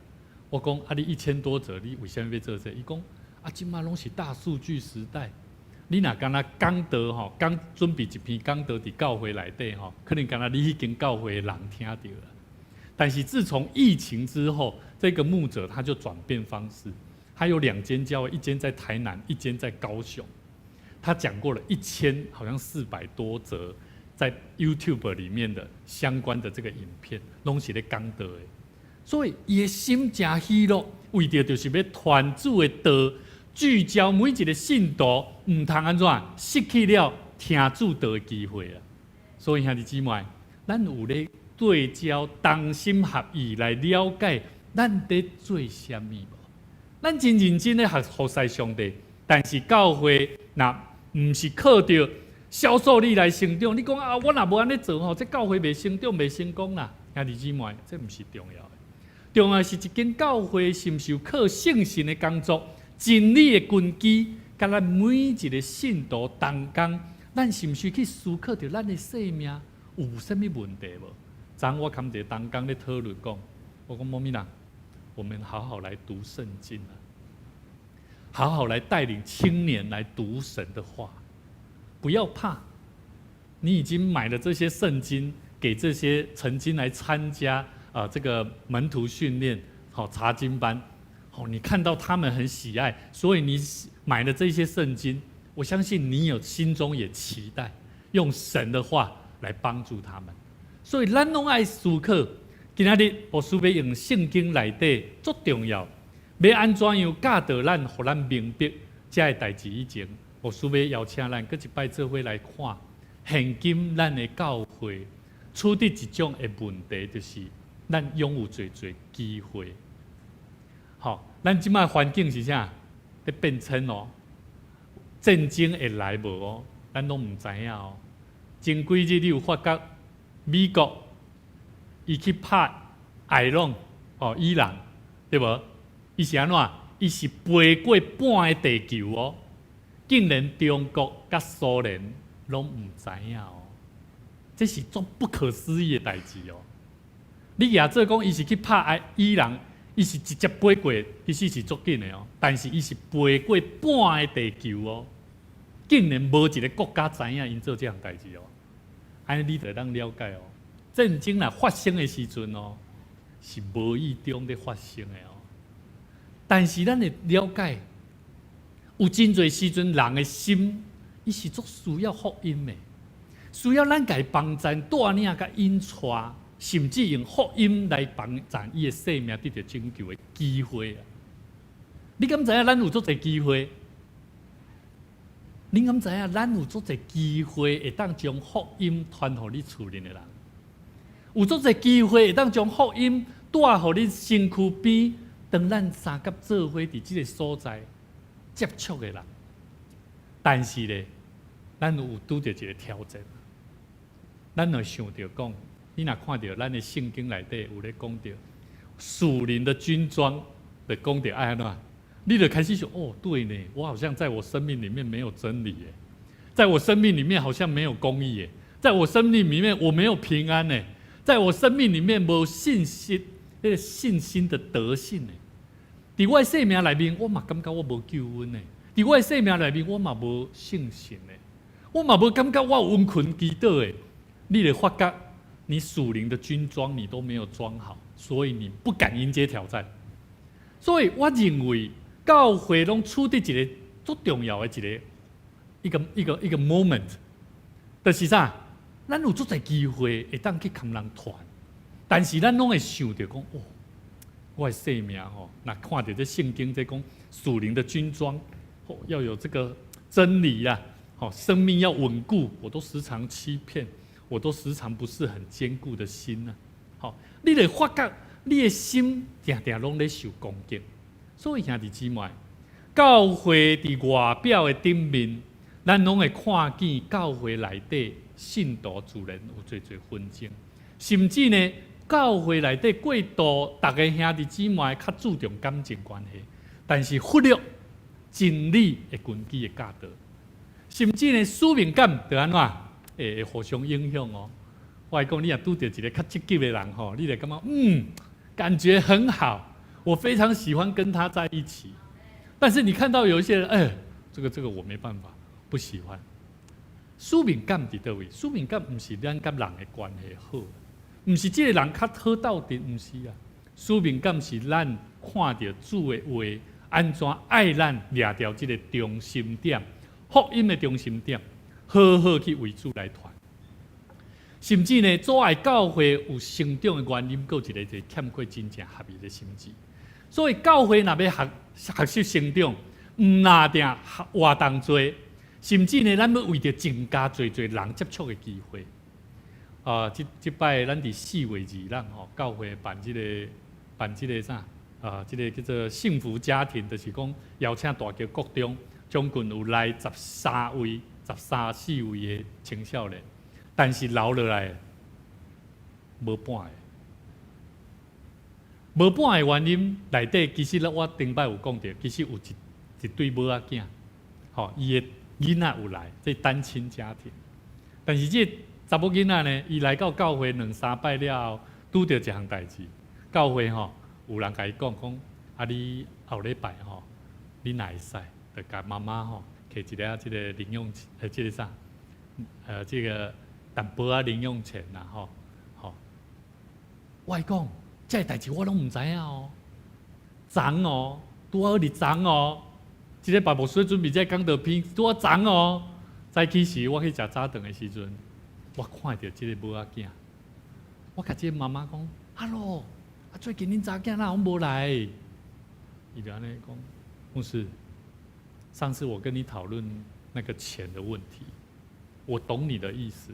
我講啊，你一千多則，你為啥物欲做這個？伊講啊，這馬攏是大數據時代，你若干焦講道吼，講準備一篇講道佇教會內底吼，可能干焦你彼間教會的人聽著啦。但是自從疫情之後，這個牧者他就轉變方式，他有兩間教會，一間在台南，一間在高雄。他講過了一千好像400多則在 YouTube 裡面的相關的這個影片，攏是咧講道的。所以伊的心誠喜樂，為著就是欲傳主的道，聚焦每一個信徒，毋通按怎失去了聽主道的機會啊！所以兄弟姊妹，咱有咧對焦同心合意來了解，咱佇做啥物無？咱真認真咧學服侍上帝，但是教會若毋是靠著銷售力來成長，你講啊，我若無按呢做吼，這教會袂成長、袂成功啦。兄弟姊妹，這毋是重要的，重要的是一間教會是毋是有靠聖神的工作、真理的根基，佮咱每一個信徒同工，咱是毋是去思考著咱的生命有啥物問題無？昨昏我含一个同工咧討論講，我講無物啦，我們好好來讀聖經啊，好好來帶領青年來讀神的話，不要怕。你已經買了這些聖經，給這些曾經來參加啊這個門徒訓練、好查經班，好，你看到他們很喜愛，所以你買了這些聖經，我相信你有心中也期待用神的話來幫助他們。所以咱攏愛思考，今仔日牧師欲用聖經內底足重要，欲按怎樣教導咱，予咱明白這个代誌以前，牧師欲邀請咱閣一擺做伙來看，現今咱的教會處佇一種的問題，就是咱擁有濟濟機會。好，咱這擺環境是啥？咧變遷哦，戰爭會來無哦？咱攏毋知影哦。前幾日你有發覺美國伊去拍伊朗哦，伊朗對無？伊是按怎？伊是飛過半个地球哦，竟然中國佮蘇聯攏毋知影哦，這是足不可思議的代誌哦。你舉做講伊是去拍伊朗，伊是直接飛過，其實是足緊的哦。但是伊是飛過半个地球哦，竟然無一个國家知影𪜶做這項代誌哦。按呢你就會當了解哦，戰爭若發生的時陣哦，是無意中咧發生的哦。但是咱會了解，有真濟時陣人的心，伊是足需要福音的，需要咱共伊幫贊帶領佮引帶，甚至用福音來幫贊伊的生命得著拯救的機會啊！你敢知影咱有足濟機會？你敢知影咱有足濟機會會當將福音傳予你厝裡的人？有足濟機會會當將福音帶予你身軀邊，當咱相佮做伙佇這个所在接觸的人。但是咧，咱有拄著一个挑戰。咱會想著講，你若看著咱的聖經內底有咧講著屬靈的軍裝，就講著愛按怎？你就開始想，哦，對呢，我好像在我生命裡面沒有真理耶，在我生命裡面好像沒有公義耶，在我生命裡面我沒有平安呢，在我生命裡面無信心，那個信心的德性呢？佇我的生命內面，我嘛感覺我無救恩呢。佇我的生命內面，我嘛無信心呢。我嘛無感覺我有殷勤祈禱的。你會發覺，你屬靈的軍裝你都沒有裝好，所以你不敢迎接挑戰。所以我認為教會攏處佇一个足重要的一个一个一个一个 moment，就是啥？咱有足濟機會會當去共人傳，但是咱攏會想著講，哦，我的生命吼，若看著這聖經這講屬靈的軍裝，哦，要有這個真理啊，吼，生命要穩固，我都時常欺騙，我都時常不是很堅固的心啊。好，你會發覺你的心定定攏咧受攻擊，所以兄弟姊妹，教會佇外表的頂面，咱攏會看見教會內底信徒自然有濟濟紛爭，甚至呢，教會內底過度，逐个兄弟姊妹較注重感情關係，但是忽略真理的根基的教導，甚至呢，使命感就按怎會互相影響哦。我來講，你若拄著一个較積極的人吼，你會感覺感覺很好，我非常喜歡跟他在一起。但是你看到有一些人，哎，這個我沒辦法，不喜歡。使命感佇佗位？使命感毋是咱佮人的關係好，毋是這个人較好鬥陣，毋是啊。使命感是咱看著主的話，按怎愛咱掠著這个中心點，福音的中心點，好好去為主來傳。甚至呢，阻礙教會有成長的原因，閣有一个就是欠缺真正合一的心志。所以教會若欲學習成長，毋若定活動濟，甚至呢，咱欲為著增加濟濟人接觸的機會。啊，這擺咱佇4月2日吼，教會辦這個啥？啊，這个叫做幸福家庭，就是講邀請大橋國中將近有來13位、13、14位的青少年，但是留落來無半个，無半个原因內底，其實咧我頂擺有講著，其實有一對母仔囝，吼，伊的囡仔有來，這單親家庭，但是這查某囡仔呢，伊來到教會兩三擺了後，拄著一項代誌，教會吼有人共伊講講，啊你後禮拜吼，你若會使，就共媽媽吼提一下這个零用錢，這个啥，這个淡薄仔零用錢啦，吼，吼，我講，這个代誌我攏毋知影哦，昨哦，拄好佇昨哦，這禮拜牧師準備這個講道片，拄好昨哦，早起時我去食早頓的時陣，我看著這个母仔囝，我共這个媽媽講，Hello，啊最近恁查囝哪攏無來？伊就按呢講，牧師，上次我跟你討論那個錢的問題，我懂你的意思，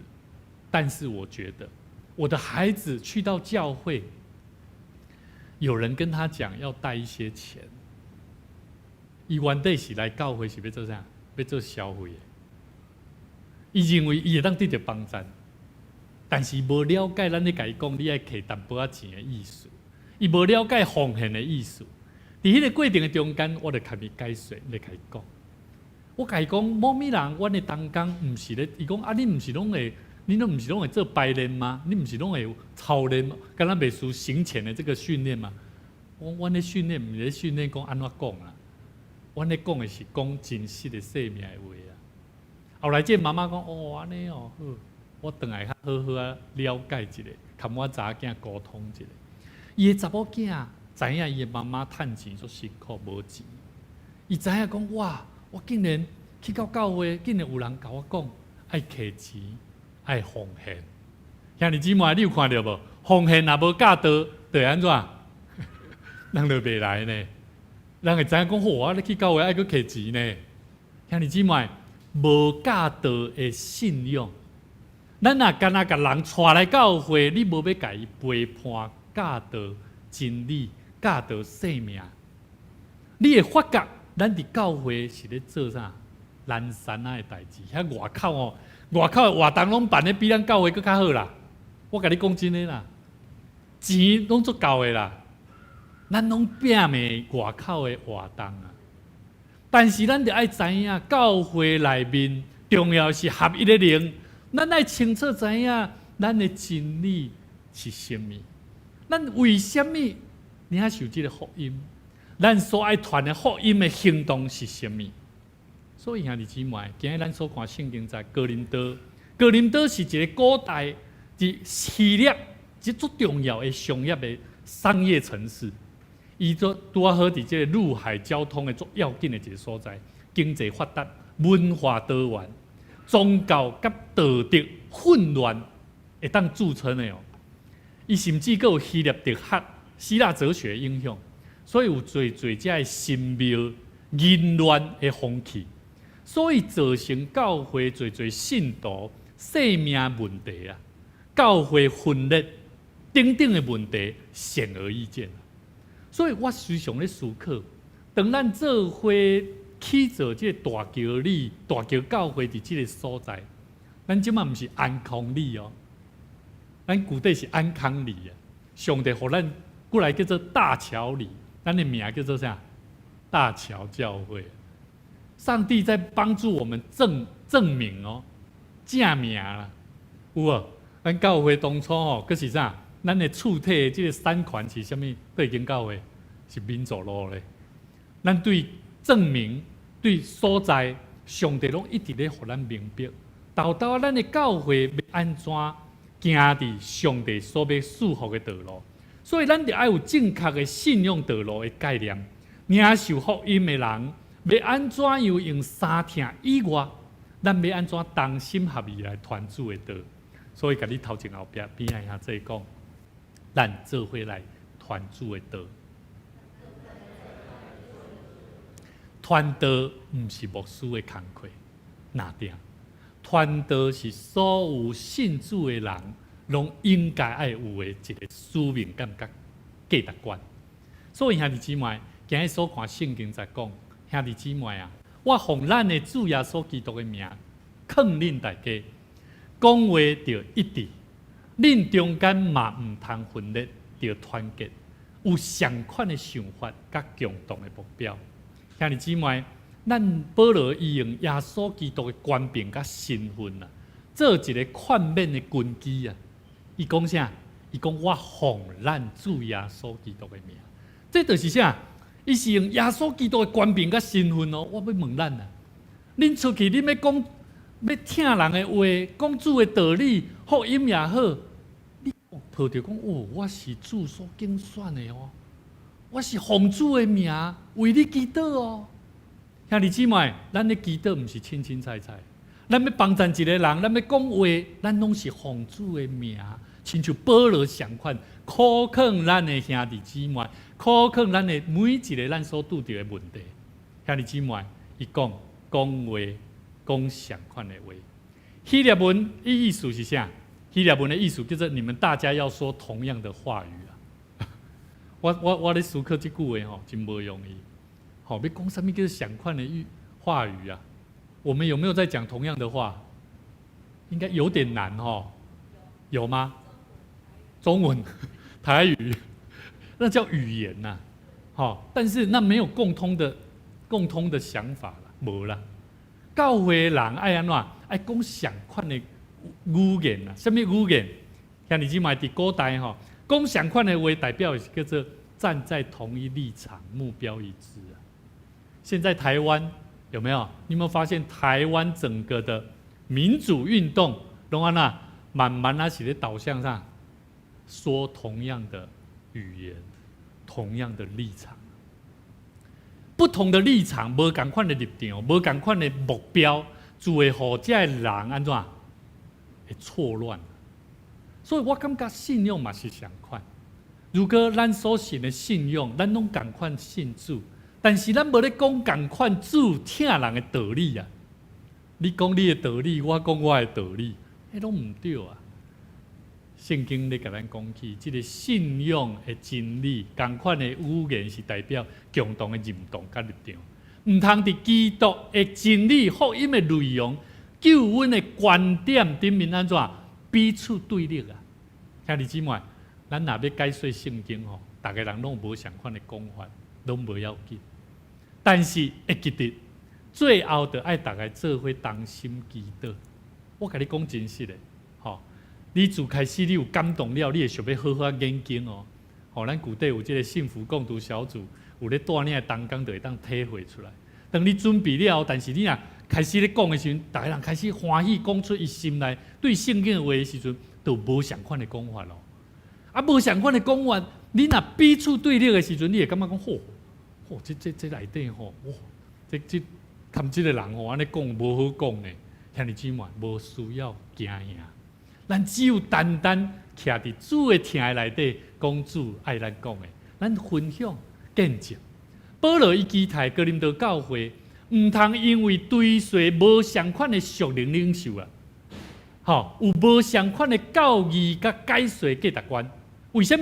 但是我覺得我的孩子去到教會，有人跟他講要帶一些錢，伊原底是來教會是欲做啥？欲做消費的。伊認為伊會當得著幫贊，但是無了解咱咧共伊講，你愛提淡薄仔錢的意思，伊無了解奉獻的意思。佇彼个過程的中間，我就共伊解說，咧共伊講。我共伊講，某物人，阮的同工毋是咧，伊講啊，你毋是攏會，你攏毋是攏會做排練嗎？你毋是攏會操練，敢若袂輸行前的這個訓練嗎？我阮咧訓練，毋是咧訓練講按怎講啦，阮咧講的是講真實的生命的話啊。後來這个媽媽講，哦，按呢哦，好，我轉來較好好仔了解一下，共我查某囝溝通一下。伊的查某囝知影伊的媽媽趁錢足辛苦，無錢。伊知影講，哇，我竟然去到教會，竟然有人共我講愛提錢，愛奉獻。兄弟姊妹，你有看著無？奉獻若無教導，就會按怎？人就袂來呢。人會知影講，好，我咧去教會愛閣提錢呢。兄弟姊妹，無教導的信仰，咱若干焦共人帶來教會，你無欲共伊陪伴教導真理、教導生命，你會發覺咱佇教會是咧做啥？蘭山仔的代誌，遐外口哦，外口的活動攏辦得比咱教會閣較好啦。我共你講真的啦，錢攏足夠的啦，咱攏摒罵外口的活動啊。但是咱著愛知影，教會內面重要是合一的靈，咱愛清楚知影咱的真理是啥物，咱為啥物領受這個福音？咱所愛傳的福音的行動是啥物？所以兄弟姊妹，今日咱所看聖經在哥林多，哥林多是一個古代佇希臘一足重要的商業的商業城市，伊做拄仔好佇這個陸海交通的足要緊的一個所在，經濟發達，文化多元，宗教佮道德混亂會當著稱的哦。伊甚至閣有希臘哲學、希臘哲學影響，所以有濟濟遮的神廟淫亂的風氣，所以造成教會濟濟信徒性命問題啊，教會分裂等等的問題顯而易見。所以我時常咧思考，當咱做伙起造這個大橋里、大橋教會佇這個所在，咱這馬毋是安康里哦，咱舊底是安康里啊。上帝予咱過來叫做大橋里，咱的名叫做啥？大橋教會。上帝在幫助我們證明哦，正名啦，有無？咱教會當初吼，閣是啥？咱的厝體這個產權是啥物？佗間教會是民族路咧。咱對證明對所在，上帝攏一直咧予咱明白。豆豆咱的教會欲按怎行佇上帝所欲賜福的道路，所以咱著愛有正確的信仰道路的概念。領受福音的人，欲按怎樣用三疼以外，咱欲按怎同心合意來傳主的道。所以，共你頭前後壁邊仔兄弟講，咱做伙來傳主的道。傳道毋是牧師的工課，哪定？傳道是所有信主的人攏應該愛有的一個使命感佮價值觀。所以兄弟姊妹，今日所看聖經在講，兄弟姊妹啊，我奉咱的主耶穌基督的名，勸恁大家，講話著一致，恁中間嘛毋通分裂，著團結，有相款的想法佮共同的目標。兄弟姊妹，咱保羅伊用耶穌基督的權柄佮身份啊，做一個勸勉的根基啊。伊講啥？伊講我奉咱主耶穌基督的名，這就是啥？伊是用耶穌基督的權柄佮身份哦。我欲問咱啊，恁出去，恁欲講，欲疼人的話，講主的道理、福音也好，你抱著講哦，我是主所揀選的哦，我是奉主的名為你祈禱哦。兄弟姊妹，咱咧祈禱毋是凊凊彩彩，咱欲幫贊一個人，咱欲講話，咱攏是奉主的名，親像保羅仝款，苦勸咱的兄弟姊妹，苦勸咱的每一個咱所拄著的問題。兄弟姊妹，伊講講話講仝款的話。希臘文伊意思是啥？希臘文的意思叫做你們大家要說同樣的話語啊。我咧思考這句話吼，真無容易。吼，欲講啥物叫做仝款的語話語啊？我們有沒有在講同樣的話？應該有點難吼，有嗎？中文、台語，那叫語言吶，吼，但是那沒有共通的想法啦，無啦。教會人愛按怎？愛講仝款的語言啊？啥物語言？兄弟姊妹佇古代吼，講仝款的話，代表是叫做站在同一立場，目標一致啊。現在台灣有沒有？你有沒有發現台灣整個的民主運動，攏按怎慢慢啊是咧導向啥，說同樣的語言，同樣的立場，不同的立場，無仝款的立場，無仝款的目標，就會予這个人按怎會錯亂。所以我感覺信仰嘛是仝款。如果咱所信的信仰，咱攏仝款信主，但是咱無咧講仝款主疼人的道理啊！你講你的道理，我講我的道理，彼攏毋對啊！聖經咧共咱講起，這個信仰的真理，仝款的語言是代表共同的認同佮立場。毋通佇基督的真理、福音的內容、救恩的觀點頂面按怎彼此對立啊！兄弟姊妹，咱若欲解說聖經吼，逐个人攏有無仝款的講法，攏無要緊。但是會記得，最後著愛逐个做伙同心祈禱。我共你講真實的，吼，你自開始你有感動了，你會想欲好好研經哦。吼，咱舊底有這个幸福共讀小組，有咧帶領的同工，就會當體會出來。當你準備了，但是你若開始咧講的時陣，逐个人開始歡喜講出伊心內對聖經的話的時陣，就無仝款的講法咯。啊，無仝款的講法，你若彼此對立的時陣，你會感覺講，嚯，嚯，這內底吼，哇，這含這个人吼，按呢講無好講呢。兄弟姊妹，無需要驚嚇，咱只有單單徛佇主的疼的內底，講主愛咱講的，咱分享見證。保羅伊期待哥林多教會，毋通因為追隨無仝款的屬靈領袖啊，吼，有無仝款的教義佮解說價值觀。為啥物？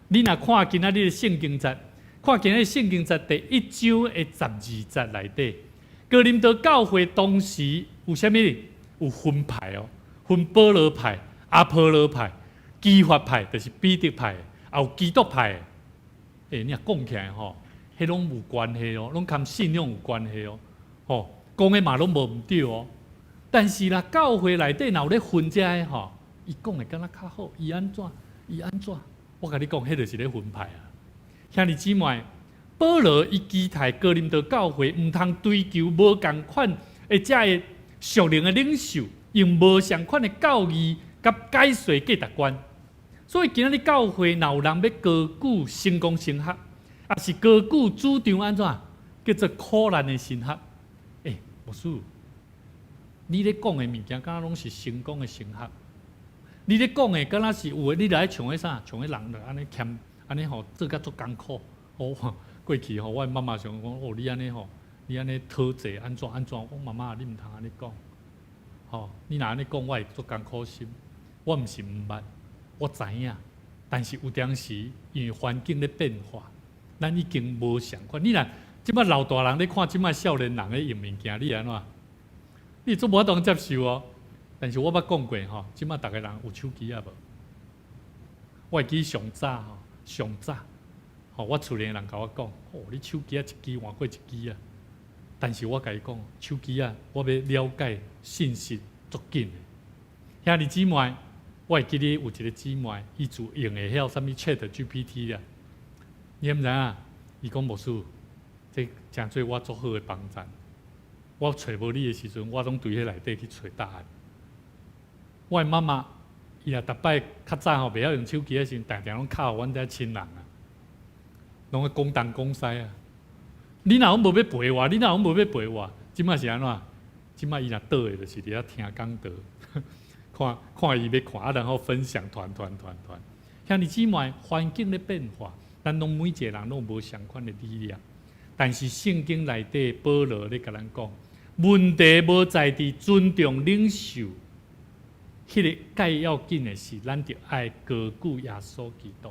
你若看今仔日的聖經節，看今仔日聖經節第一章的十二節內底，哥林多教會當時有啥物？有分派哦，分保羅派、阿波羅派、磯法派，就是彼得派，也有基督派。欸，你若講起來吼，彼攏有關係哦，攏佮信仰有關係哦，吼，講的嘛攏無毋對哦。但是啦，教會內底若有咧分這个吼，伊講的敢若較好，伊按怎，伊按怎？我共你講，彼就是咧分派啊。兄弟姊妹，保羅伊期待哥林多教會毋通追求無仝款的這个屬靈的領袖，用無仝款的教義佮解說價值觀。所以今仔日教會若有人欲高舉成功神學，抑是高舉主張按怎叫做苦難的神學？欸，牧師，你咧講的物件，敢若攏是成功的神學？你咧講的，敢若是有的，你來像彼啥？像彼人就按呢欠，按呢吼做甲足艱苦。哦，過去吼，我媽媽常講，哦，你按呢吼，你按呢討債按怎按怎？我講媽媽，你毋通按呢講。吼，你若按呢講，我會足艱苦心。我毋是毋捌，我知影，但是有當時因為環境咧變化，咱已經無仝款。你若這擺老大人咧看這擺少年人咧用物件，你按怎？你足無法度接受哦。但是我捌講過吼，這擺逐个人有手機啊無？我會記上早吼，上早吼，我厝裡的人共我講，哦，你手機啊一支換過一支啊。但是我共伊講，手機啊，我欲了解信息足緊的。兄弟姊妹，我會記得有一个姊妹，伊就用會曉啥物 Chat GPT 啊？你毋知影？伊講牧師，這誠做我足好的幫贊。我揣無你的時陣，我攏對彼內底去揣答案。我的媽媽，伊若逐擺較早吼袂曉用手機的時陣，定定攏敲予阮遮親人啊，攏咧講東講西啊。你若攏無欲陪我，你若攏無欲陪我，這擺是按怎？這擺伊若倒的，就是佇遐聽講道，看看伊欲看，啊，然後分享傳傳傳傳。兄弟姊妹，環境咧變化，咱攏每一个人攏無仝款的理念。但是聖經內底保羅咧共咱講，問題無在佇尊重領袖，彼个較要緊的是，咱著愛高舉耶穌基督。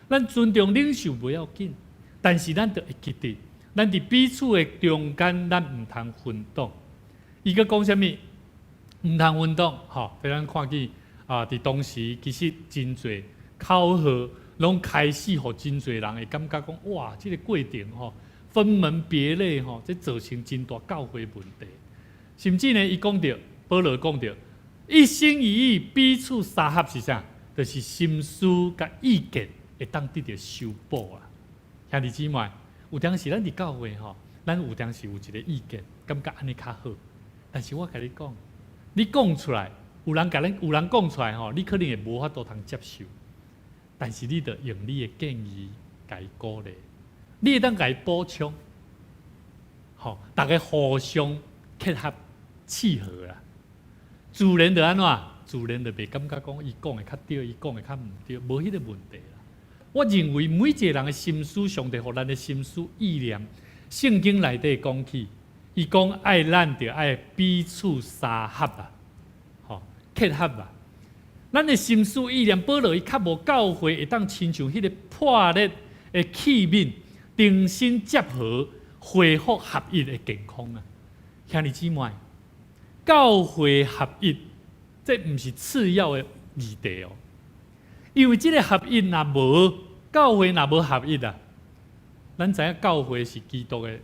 咱尊重領袖無要緊，但是咱著會記得，咱佇彼此的中間，咱毋通分黨。伊閣講啥物？毋通分黨，吼！予咱看見啊，佇當時其實真濟口號，攏開始予真濟人會感覺講，哇！這个過程吼，分門別類吼，這造成真大教會問題。甚至呢，伊講著，保羅講著，一心一意彼此相合是啥？就是心思佮意見會當得著修補啊！兄弟姊妹，有當時咱佇教會吼，咱有當時有一个意見，感覺按呢較好。但是我共你講，你講出來，有人共咱，有人講出來吼，你可能會無法度通接受。但是你著用你的建議共伊鼓勵，你會當共伊補充，吼，逐家互相契合契合啦。自然就按怎？自然就袂感覺講伊講的較對，伊講的較毋對，無彼个問題啦。我認為每一个人的心思，上帝予咱的心思意念，聖經內底講起，伊講愛咱著愛彼此相合啊，吼，契合啊。咱的心思意念，保羅伊較無教會會當親像彼个破裂的器皿，重新結合，恢復合一的健康啊！兄弟姊妹，教會合一，這毋是次要的議題哦。因為這个合一若無，教會若無合一啊，咱知影教會是基督的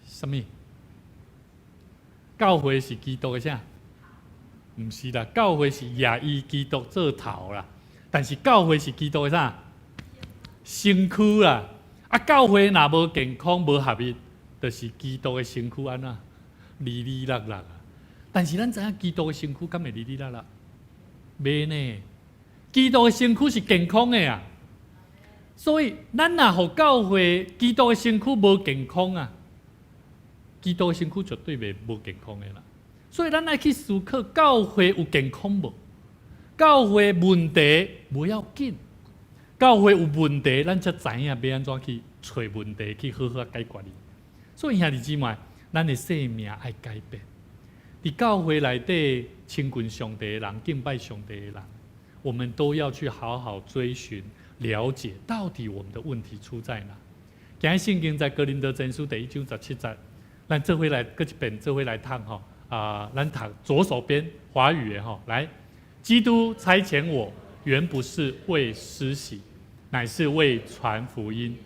啥物？教會是基督的啥？毋是啦，教會是耶穌基督做頭啦。但是教會是基督的啥？身軀啦。啊，教會若無健康、無合一，就是基督的身軀按怎？離離落落啊！但是咱知影基督的身軀敢會離離落落？袂呢？基督的身軀是健康的啊！所以咱若予教會基督的身軀無健康啊，基督的身軀絕對袂無健康的啦。所以咱愛去思考教會有健康無？教會問題無要緊，教會有問題，咱才知影欲按怎去揣問題，去好好解決伊。所以兄弟姊妹，咱的生命愛改變。佇教會內底親近上帝的人，敬拜上帝的人，我們都要去好好追尋、了解，到底我們的問題出在哪。今日聖經在哥林多前書第一章十七節，咱做伙來閣一遍，做伙來讀吼。啊，咱讀左手邊華語的吼，來，基督差遣我，原不是為施洗，乃是為傳福音，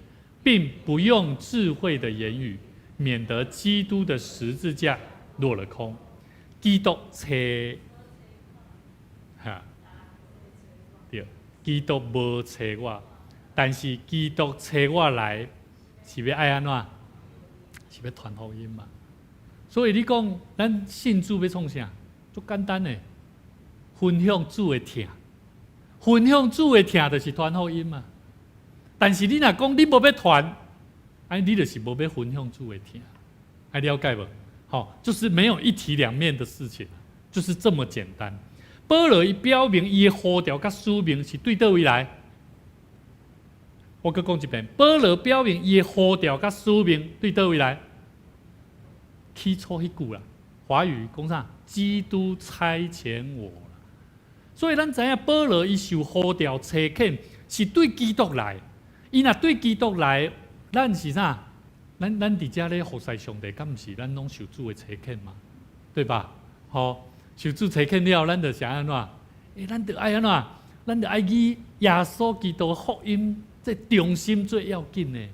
並不用智慧的言語，免得基督的十字架落了空。基督差，哈，對，基督無差我，但是基督差我來，是欲愛按怎？是欲傳福音嘛？所以你講，咱信主欲創啥？足簡單的，分享主的疼，分享主的疼就是傳福音嘛。但是你若講你無欲傳，哎，你就是無欲分享主的疼，愛了解無？好，就是沒有一體兩面的事情，就是這麼簡單。保羅伊表明伊的呼召佮使命是對佗位來？我閣講一遍，保羅表明伊的呼召佮使命對佗位來？起初彼句啦，華語講啥？基督差遣我。所以咱知影保羅伊受呼召差遣是對基督來。伊若對基督來，咱是啥？咱佇遮咧服侍上帝，敢毋是咱攏受主的差遣嗎？對吧？吼，受主差遣了，咱就是按怎？欸，咱就愛按怎？咱就愛以耶穌基督福音這中心最要緊的，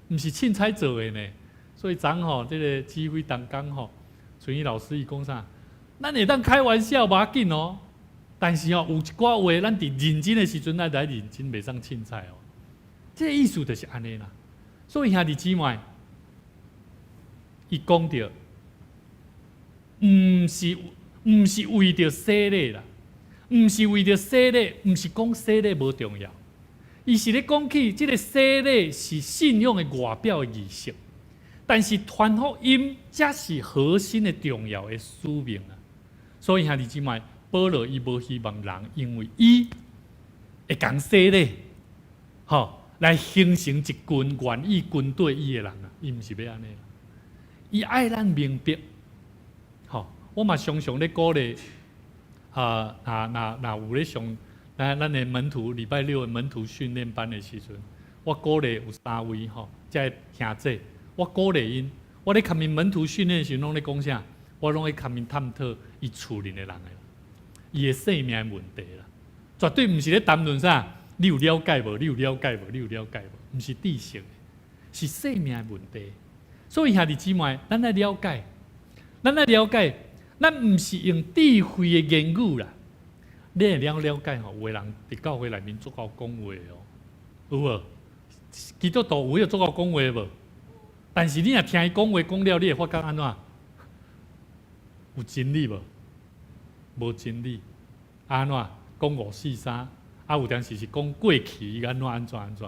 毋是凊彩做的呢。所以昨吼，這个指揮同工吼，春雨老師伊講啥？咱會當開玩笑無要緊哦，但是吼有一寡話，咱佇認真的時陣，咱來認真，袂使凊彩哦。這个意思就是按呢啦。所以兄弟姊妹，伊講著，毋是為著洗禮啦，毋是為著洗禮，毋是講洗禮無重要，伊是咧講起這个洗禮是信仰的外表的儀式，但是傳福音才是核心的重要的使命啊。所以兄弟姊妹，保羅伊無希望人因為伊會共洗禮，吼，來形成一群願意跟隨伊的人啊，伊毋是欲按呢。伊愛咱明白，吼，我嘛常常咧鼓勵，啊，若若有咧上咱的門徒禮拜六的門徒訓練班的時陣，我鼓勵有三位吼，這个兄姊，我鼓勵𪜶，我咧共𪜶門徒訓練的時陣，攏咧講啥？我攏咧共𪜶探討伊厝裡的人的，伊的生命的問題啦，絕對毋是咧談論啥，你有了解無？你有了解無？你有了解無？毋是知識的，是生命的問題。所以兄弟姊妹，咱愛了解，咱愛了解，咱毋是用智慧的言語啦。你會了了解吼，有的人佇教會內面足𠢕講話哦，有無？基督徒有彼個足𠢕講話無？但是你若聽伊講話講了，你會發覺按怎？有真理無？無真理。按怎？講五四三，啊有當時是講過去，按怎按怎按怎？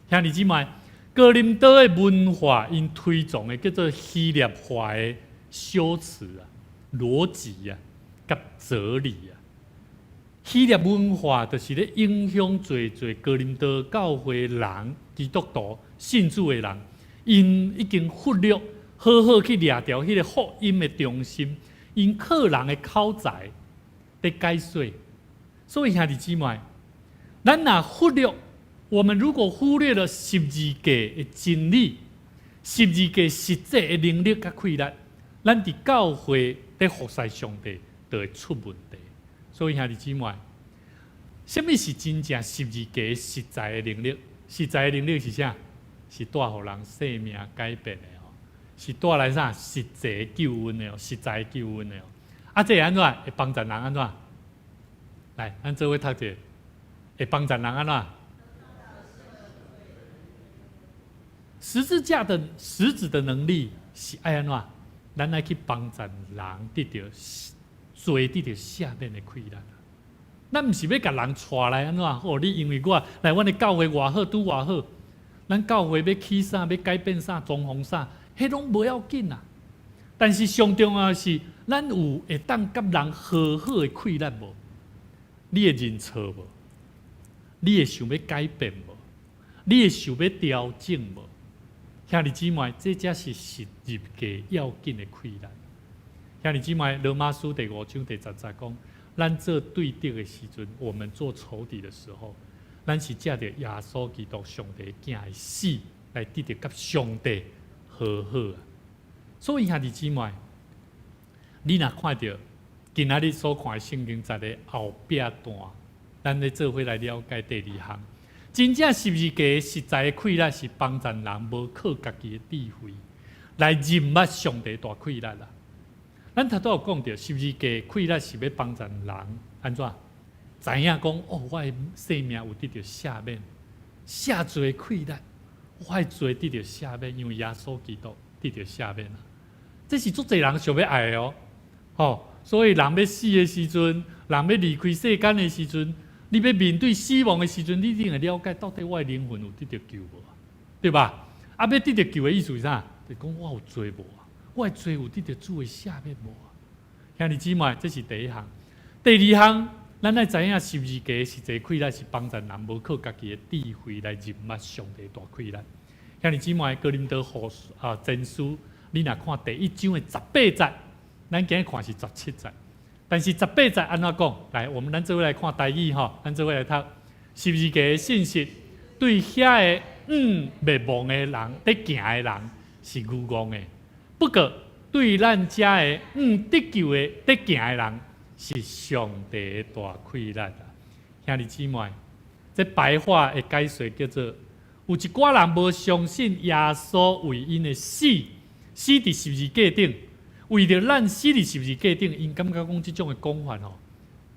兄弟姊妹，哥林多的文化，𪜶推崇的叫做希臘化的修辭啊、邏輯啊、佮哲理啊。希臘文化就是咧影響濟濟哥林多教會人、基督徒信主的人，𪜶已經忽略好好去掠著彼个福音的中心，𪜶靠人的口才佇解說。所以兄弟姊妹，咱若忽略，我們如果忽略了十字架的真理，十字架實際的能力佮氣力，咱佇教會佇服侍上帝，就會出問題。所以兄弟姊妹，啥物是真正十字架實在的能力？實在的能力是啥？是帶予人生命改變的哦，是帶來啥實際救恩的哦，實在救恩的哦。啊，這會按怎？會幫助人按怎？來，咱做伙讀者，會幫助人按怎？十字架的實質的能力是愛按怎？咱愛去幫助人得著罪得著赦免的氣力。咱毋是欲共人帶來按怎？哦，你因為我來阮的教會偌好，拄偌好。咱教會欲起啥，欲改變啥，裝潢啥，彼攏無要緊啊。但是上重要的是，咱有會當佮人和好的氣力無？你會認錯無？你會想欲改變無？你會想欲調整無？兄弟姊妹，這才是十字架要緊的氣力。兄弟姊妹，羅馬書第五章第十節講，咱做對敵的時陣，我們做仇敵的時候，咱是藉著耶穌基督上帝囝的死來得著佮上帝和好。所以兄弟姊妹，你若看著今仔日所看的聖經節的後壁段，咱咧做伙來了解第二項。真正十字架實在的氣力是幫助人無靠家己的智慧來認捌上帝大氣力啦。咱頭拄有講著十字架氣力是欲幫助人按怎？知影講哦，我的生命有得著赦免，赦罪的氣力，我的罪得著赦免，因為耶穌基督得著赦免啊。這是足濟人想欲愛的哦，吼！所以人欲死的時陣，人欲離開世間的時陣，你欲面對死亡的時陣，你一定會了解到底我的靈魂有得著救無？對吧？啊，欲得著救的意思是啥？就講我有罪無啊？我的罪有得著主的赦免無啊？兄弟姊妹，這是第一項。第二項，咱愛知影十字架實際氣力是幫助人無靠家己的智慧來認捌上帝大氣力。兄弟姊妹，哥林多後啊前書，你若看第一章的十八節，咱今日看是十七節，但是十八節按怎講？來，我們咱做伙來看台語吼，咱做伙來讀十字架的信息，對遐个向滅亡的人，佇行的人是愚戇的；不過對咱遮个向得救的佇行的人，是上帝的大氣力啊！兄弟姊妹，這白話的解說叫做：有一寡人無相信耶穌為𪜶的死，死佇十字架頂，為著咱死佇十字架頂，𪜶感覺講這種的講法吼，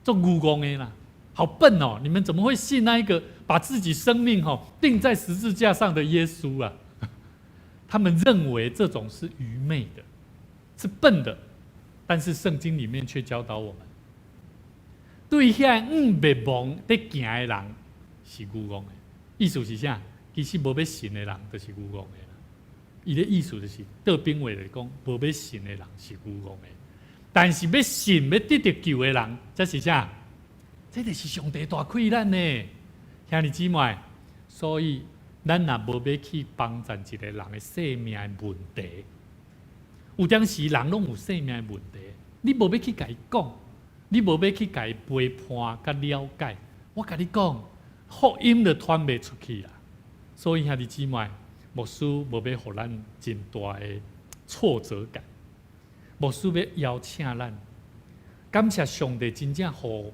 足愚戇的啦，好笨哦！你們怎麼會信那一個把自己生命吼釘在十字架上的耶穌啊？他們認為這種是愚昧的，是笨的，但是聖經裡面卻教導我們，對遐向滅亡佇行的人是愚戇的。意思是啥？其實無欲信的人就是愚戇的啦。伊的意思就是倒邊話來講，無欲信的人是愚戇的，但是欲信欲得著救的人，這是啥？這就是上帝大氣力呢，兄弟姊妹。所以咱若無欲去幫助一個人的生命的問題，有當時人攏有生命的問題，你無欲去共伊講，你無欲去共伊陪伴佮了解，我共你講，福音就傳袂出去啦。所以兄弟姊妹，牧師無欲予咱真大的挫折感，牧師欲邀請咱，感謝上帝真正予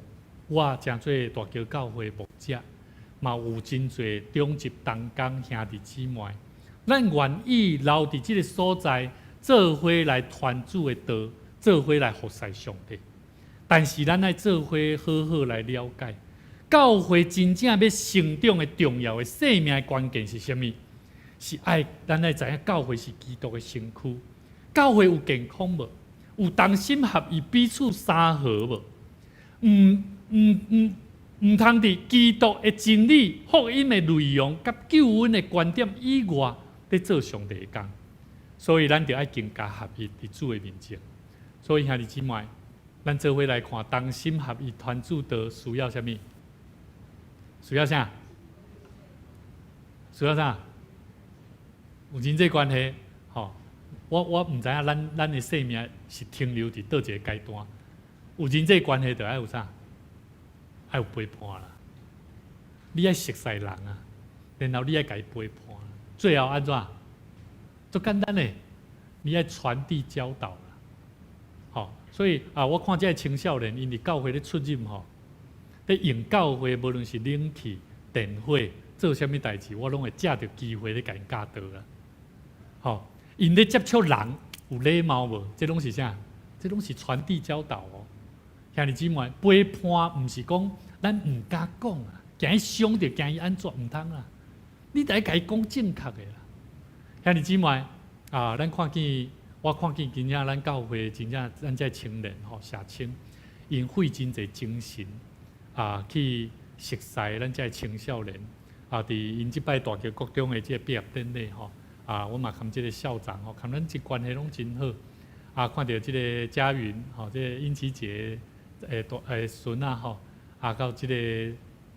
我成做大橋教會牧者，嘛有真濟長執同工兄弟姊妹，咱願意留佇這个所在，做伙來傳主的道，做伙來服侍上帝。但是咱愛做伙好好來了解，教會真正欲成長的重要的生命的關鍵是啥物？是愛咱愛知影教會是基督的身軀，教會有健康無？有同心合意彼此相和無？毋毋毋毋通佇基督的真理、福音的內容佮救恩的觀點以外，佇做上帝的工。所以咱著愛更加合一佇主的面前。所以兄弟姊妹，咱做伙來看同心合意傳主道需要啥物？需要啥？需要啥？有人際關係，吼！我毋知影咱的生命是停留佇佗一个階段。有人際關係，就愛有啥？愛有陪伴啦。你愛熟似人啊，然後你愛共伊陪伴。最後按怎？足簡單的，你愛傳遞教導啦。吼，所以啊，我看這个青少年，𪜶佇教會咧出入吼，咧用教會無論是冷氣、電火做啥物代誌，我攏會藉著機會咧共𪜶教導啦。吼，𪜶咧接觸人有禮貌無？這攏是啥？這攏是傳遞教導哦。兄弟姊妹，陪伴毋是講咱毋敢講啊，驚伊傷著，驚伊按怎毋通啦。你得共伊講正確的啦。兄弟姊妹啊，咱看見，我看見今仔咱教會真正咱這青年吼，社青，𪜶費真濟精神啊，去熟似咱這青少年啊，佇𪜶這擺大橋國中的這個畢業典禮吼啊，我嘛佮這個校長吼，佮咱這關係攏真好啊，看著這個佳雲吼，這個英琪姐的大孫仔吼，啊，到這個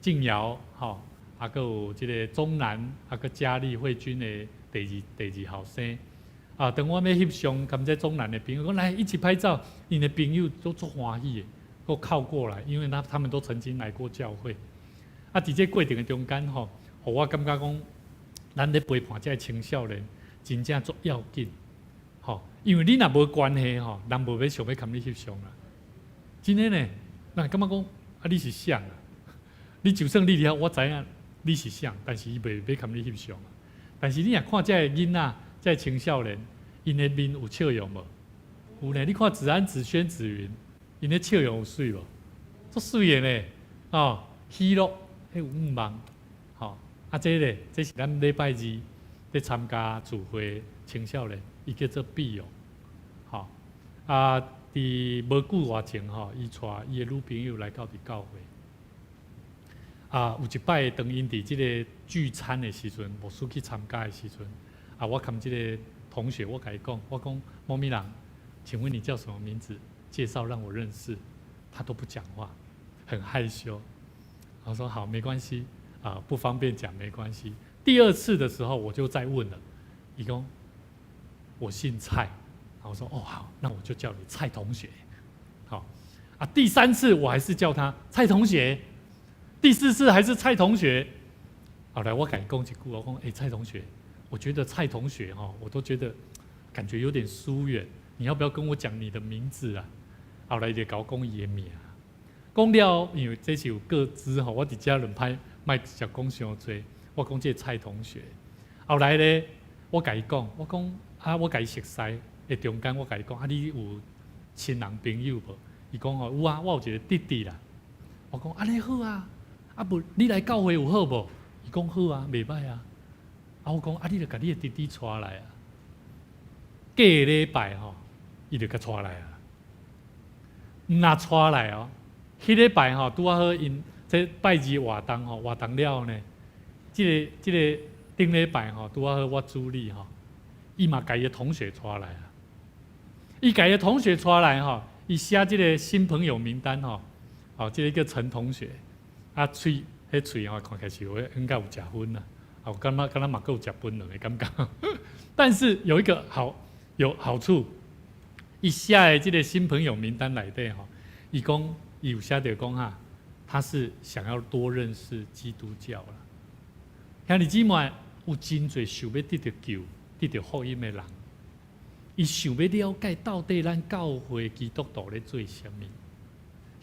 靜瑤吼，啊，閣有這個中南啊，閣嘉麗慧君的第二後生啊，當我欲翕相，佮這中南的朋友講來一起拍照，𪜶的朋友都足歡喜的，閣靠過來，因為他們都曾經來過教會。啊，佇這過程的中間吼，予我感覺講，咱咧陪伴這个青少年，真正足要緊，吼，因為你若無關係吼，人無欲想欲佮你翕相啦。真的呢，人感覺講啊，你是誰啊？你就算你佇遐，我知影你是誰，但是伊袂欲佮你翕相。但是你若看這个囡仔，這个青少年，𪜶的面有笑容無？有呢。你看子安、子軒、子雲，𪜶的笑容有媠無？足媠的呢，哦，喜樂，彼有向望，吼。啊，這个，這是咱禮拜二咧參加聚會青少年，伊叫做碧勇，吼。啊，佇無久外前吼，伊帶伊的女朋友來到佇教會。啊，有一擺當𪜶佇這个聚餐的時陣，牧師去參加的時陣，啊，我含這个同學，我共伊講，我講某某人，請問你叫什麼名字？介紹讓我認識。他都不講話，很害羞。我說好，沒關係，啊，不方便講，沒關係。第二次的時候，我就再問了，伊講我姓蔡，我說哦好，那我就叫你蔡同學。好，啊，第三次我還是叫他蔡同學。第四次還是蔡同學，後來我共伊講一句，我講，欸，蔡同學，我覺得蔡同學哈，我都覺得感覺有點疏遠，你要不要跟我講你的名字啊？後來伊就共我講伊的名，講了，因為這是有個資吼，我佇遮兩擺莫直接講傷濟，我講這個蔡同學。後來咧，我共伊講，我講啊，我共伊熟似的中間，我共伊講啊，你有親人朋友無？伊講吼有啊，我有一個弟弟啦。我講按呢好啊。啊無，你來教會有好無？伊講好啊，袂䆀啊。啊，我講啊，你著共你的弟弟帶來啊。過禮拜吼，伊就共帶來啊。毋若帶來哦，彼禮拜吼，拄仔好𪜶這拜二活動吼，活動了呢，這個頂禮拜吼，拄仔好我主禮吼，伊嘛共伊的同學帶來啊。伊共伊的同學帶來吼，伊寫這個新朋友名單吼，哦，這個叫陳同學。啊，喙，彼喙吼，看起來是有應該有食薰啦，啊，我感覺敢若嘛閣有食檳榔的感覺。但是有一個好有好處，伊寫的這個新朋友名單內底吼，伊講伊有寫著講哈，他是想要多認識基督教啦。兄弟姊妹，有真濟想欲得著救、得著福音的人，伊想欲了解到底咱教會基督徒咧做啥物。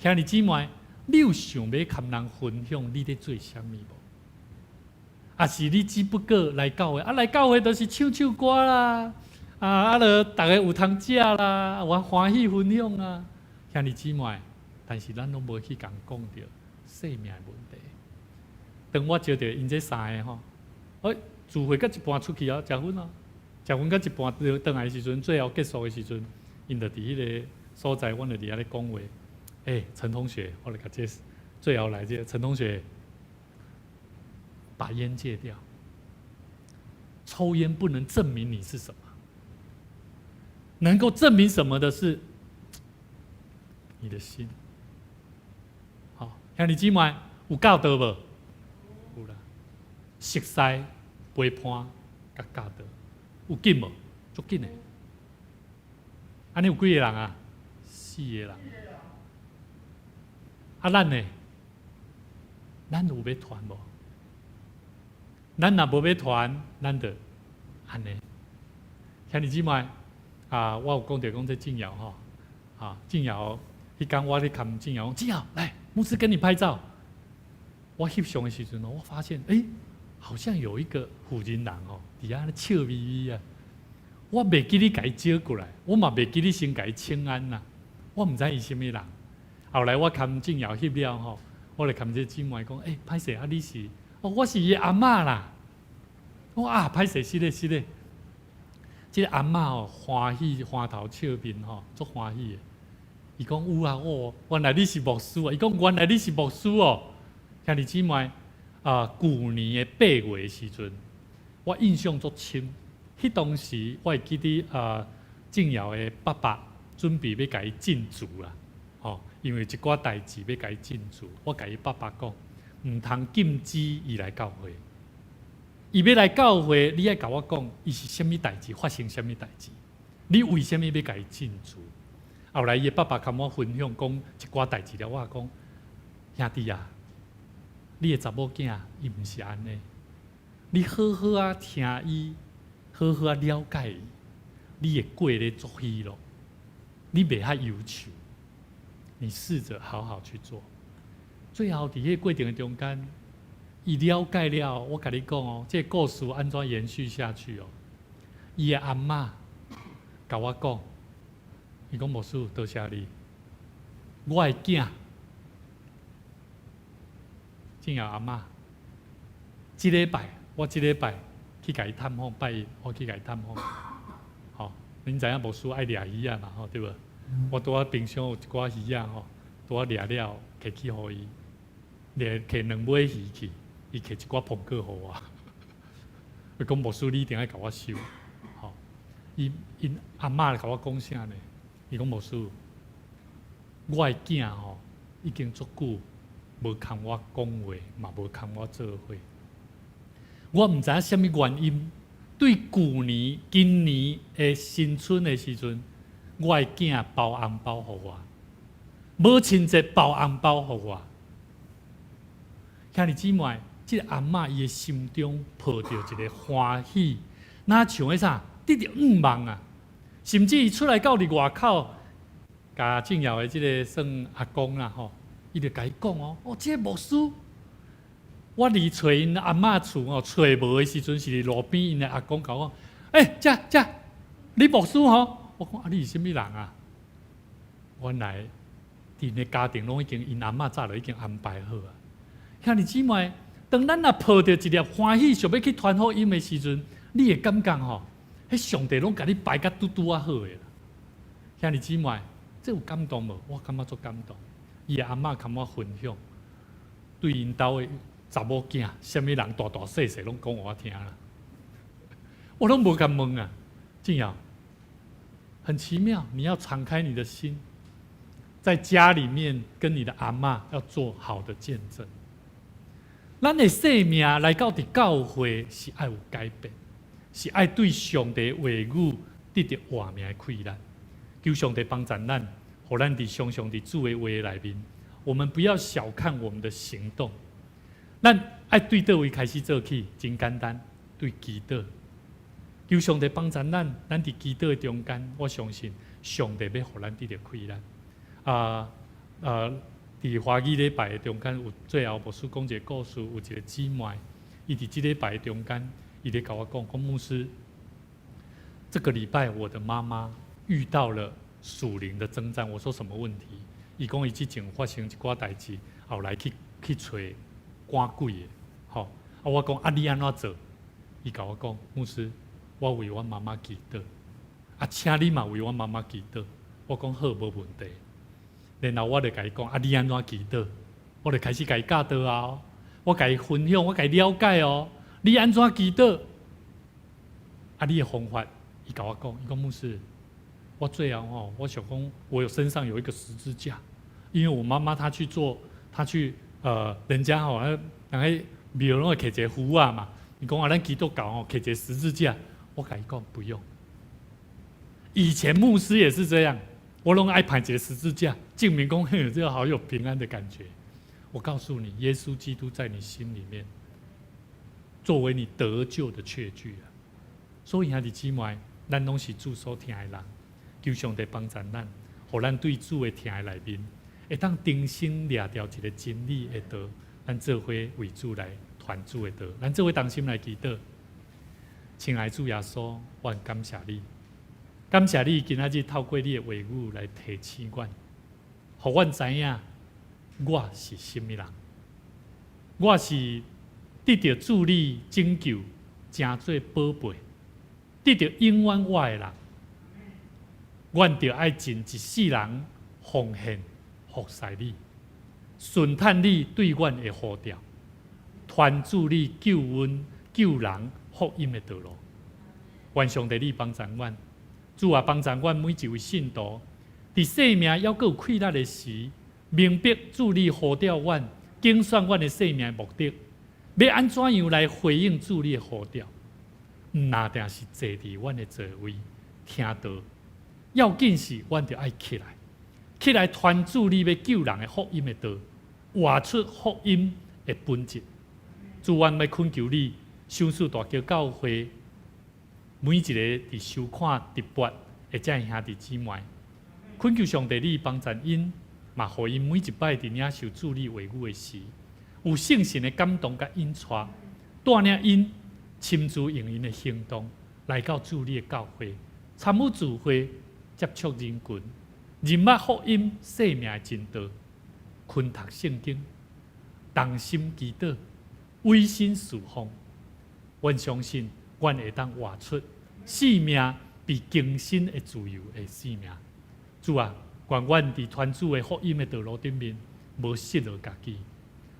兄弟姊妹，你有想欲共人分享你咧做啥物無？抑是你只不過來教會啊？來教會就是唱唱歌啦，啊啊，著逐家有通食啦，有歡喜分享啊。兄弟姊妹，但是咱攏無去共講著生命的問題。當我招著𪜶這三个吼，欸，聚會到一半出去啊，食薰啊，食薰到一半轉來的時陣，最後結束的時陣，𪜶就佇彼个所在，阮就佇遐咧講話。欸，陳同學，我來共這最後來這個陳同學，把菸戒掉。抽菸不能證明你是什麼，能夠證明什麼的是你的心。好，兄弟姊妹有教導無？有啦，熟似陪伴佮教導，有緊無？足緊的。按呢有幾個人啊？四個人。啊，咱呢？咱有欲傳無？咱若無欲傳，咱就按呢。兄弟姊妹啊，我有講著講這靜瑤吼，啊，靜瑤，彼工我咧看靜瑤，靜瑤來，牧師跟你拍照。我翕相的時陣哦，我發現好像有一個婦人人哦，佇遐咧笑眯眯啊。我袂記得共伊招過來，我嘛袂記得先共伊請安啦。我毋知伊啥物人。後來我看靜瑤翕了吼，我就看這姊妹講，歹勢啊，你是？哦，我是伊阿嬤啦。我啊，歹勢，是咧是咧。這個阿嬤哦，歡喜歡頭笑面吼，足歡喜的。伊講有啊，哦，原來你是牧師啊。伊講原來你是牧師哦。兄弟姊妹啊，舊年的8月的時陣，我印象足深。彼當時我會記得啊，靜瑤的爸爸準備欲共伊浸厝啦，吼，因為一寡代誌欲共伊浸厝，我共伊爸爸講，毋通禁止伊來教會。伊欲來教會，你愛共我講，伊是啥物代誌，發生啥物代誌？你為啥物欲共伊浸厝？後來伊的爸爸共我分享講一寡代誌了，我講兄弟啊，你的查某囝伊毋是按呢，你好好仔聽伊，好好仔了解伊，你會過咧足喜樂，你袂遐憂愁，你試着好好去做。最後佇彼個過程的中間，伊了解了，我共你講哦，這個故事按怎延續下去哦？伊的阿嬤共我講，伊講牧師多謝你，我的囝，靜瑤阿嬤，這禮拜我這禮拜去共伊探訪，拜一我去共伊探訪，吼，恁知影牧師愛掠魚仔嘛，吼對無？我拄仔冰箱有一寡魚仔吼，拄仔掠了，提去予伊，掠提兩尾魚去，伊提一寡蘋果予我。伊講牧師你一定愛共我收，吼。伊𪜶阿嬤共我講啥呢？伊講牧師，我的囝吼已經足久無共我講話，嘛無共我做伙。我毋知影啥物原因，對舊年、今年的新春的時陣，我的囝包紅包予我，母親節包紅包予我。兄弟姊妹，這個阿嬤伊的心中抱著一個歡喜，若像彼啥得著願望啊！甚至伊出來到佇外口，共靜瑤的這個算阿公啦吼，伊就共伊講哦，哦，這個牧師，我離揣𪜶阿嬤厝哦，揣無的時陣是佇路邊，𪜶的阿公共我講，這這，你牧師吼？我講啊，你是啥物人啊？原來佇𪜶家庭攏已經𪜶阿嬤早就已經安排好啊。兄弟姊妹，當咱若抱著一粒歡喜，想欲去傳福音的時陣，你會感覺吼，彼上帝攏共你排甲拄拄仔好的啦。兄弟姊妹，這有感動無？我感覺足感動。伊的阿嬤共我分享，對𪜶兜的查某囝，啥物人大大細細攏講予我聽啦。我攏無共問啊，靜瑤，很奇妙，你要敞開你的心，在家裡面跟你的阿嬤要做好的見證。咱的生命來到佇教會是愛有改變，是愛對上帝話語得著活命的氣力。求上帝幫助咱，予咱佇常常佇主的話內面，我們不要小看我們的行動。咱愛對佗位開始做起，真簡單，對祈禱。求上帝幫助咱，咱佇祈禱的中間，我相信上帝欲予咱得著氣力。佇華語禮拜的中間，有最後牧師講一個故事，有一個姊妹，伊佇這禮拜的中間，伊咧共我講，講牧師，這個禮拜我的媽媽遇到了屬靈的爭戰。我說什麼問題？伊講伊之前發生一寡代誌，後來去揣趕鬼的，吼。啊，我講啊，你按怎做？伊共我講，牧師，我為我媽媽祈禱，啊，請你嘛為我媽媽祈禱。我講好，無問題。然後我就共伊講，啊，你按怎祈禱？我就開始共伊教導啊，我共伊分享，我共伊了解哦。你按怎祈禱？啊，你的方法，伊共我講，伊講牧師，我最後吼，我想講，我有身上有一個十字架，因為我媽媽她去做，她去人家吼，人彼廟攏會提一個符仔嘛。伊講啊，咱基督教吼，提一個十字架，我共伊講不用。以前牧師也是這樣。我攏愛擺一個十字架，證明講嘿，這個好有平安的感覺。我告訴你，耶穌基督在你心裡面，作為你得救的確據啊。所以兄弟姊妹，咱攏是主所疼的人，求上帝幫助咱，予咱對主的疼的內面，會當重新掠著一个真理的道，咱做伙為主來傳主的道，咱做伙同心來祈禱。親愛主耶穌，我感謝你，感謝你今仔日透過你的話語來提醒阮，予阮知影我是啥物人，我是得著主你拯救，成做寶貝，得著永遠活的人，阮著愛盡一世人奉獻服侍你，順趁你對阮的呼召，傳主你救阮救人福音的道路。願上帝你幫助阮，主啊幫助阮每一位信徒，佇生命猶閣有氣力的時，明白主你呼召阮，揀選阮的生命的目的，欲按怎樣來回應主你的呼召？毋若定是坐佇阮的座位聽道，要緊是阮著愛起來，起來傳主你欲救人的福音的道，活出福音的本質。主，阮欲懇求你，賞賜大橋教會每一個佇收看直播的遮兄弟姊妹，懇求上帝你幫助𪜶，嘛予𪜶每一擺佇領受主你話語的時，有聖神的感動佮引帶，帶領𪜶親自用𪜶的行動來到主你的教會，參與聚會，接觸人群，認捌福音生命的真道，勤讀聖經，同心祈禱，委身事奉。阮相信，阮會當活出生命被更新的自由的生命。主啊，願阮佇傳主的福音的道路頂面，無失落家己，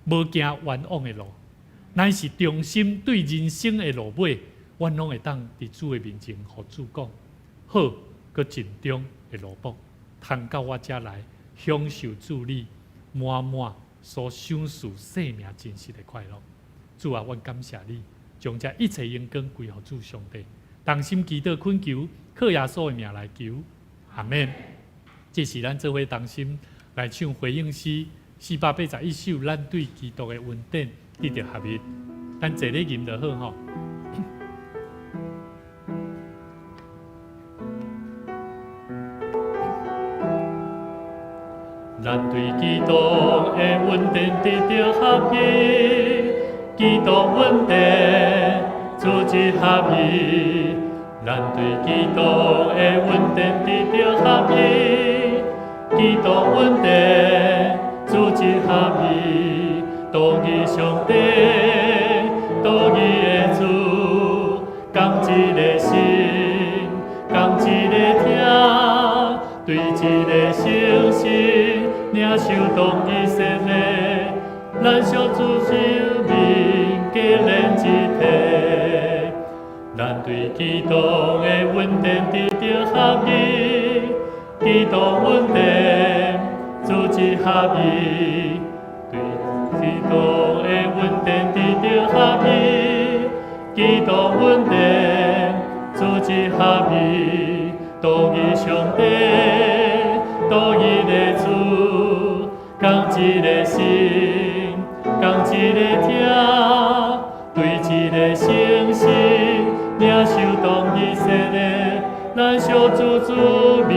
無行冤枉的路，乃是忠心對人生的路尾，阮攏會當佇主的面前，予主講好，閣盡忠的奴僕，通到我遮來享受主你滿滿所賞賜生命真實的快樂。主啊，阮感謝你，將這一切榮光歸予主上帝。同心祈禱懇求，靠耶穌的名來求，阿們。這是咱做伙同心來唱回應詩481首，咱對基督的恩典得著合一。咱坐咧吟就好吼。咱對基督的恩典得著合一，基督恩典組織合一。咱對基督的恩典得著合一，基督恩典組織合一，同一上帝，同一的主，仝一个心，仝一个疼，對一个誠實，領受同一洗禮，咱相主生命結連一體。咱對基督的恩典得著合一，基督恩典組織合一，對基督的恩典得著合一，基督恩典組織合一，同一上帝，同一个主，仝一个心，仝一个疼，對一个誠實，領受同一洗禮，咱相主子民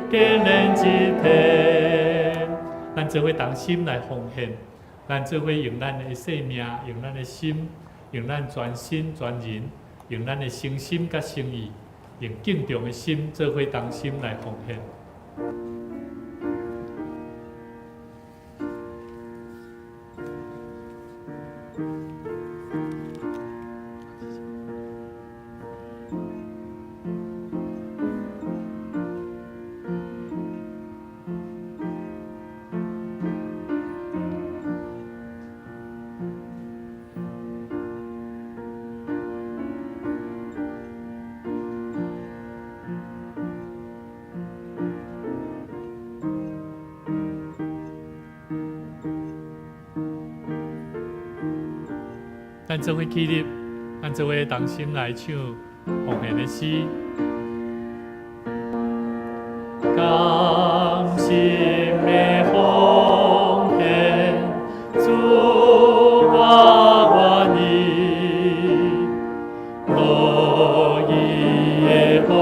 結連一體。咱做伙同心來奉獻，咱做伙用咱的生命，用咱的心，用咱全心全人，用咱的誠心佮誠意，用敬重的心，做伙同心來奉獻。咱做伙起立，咱做伙同心來唱奉獻的詩。甘心的奉獻，主我願意，樂意的奉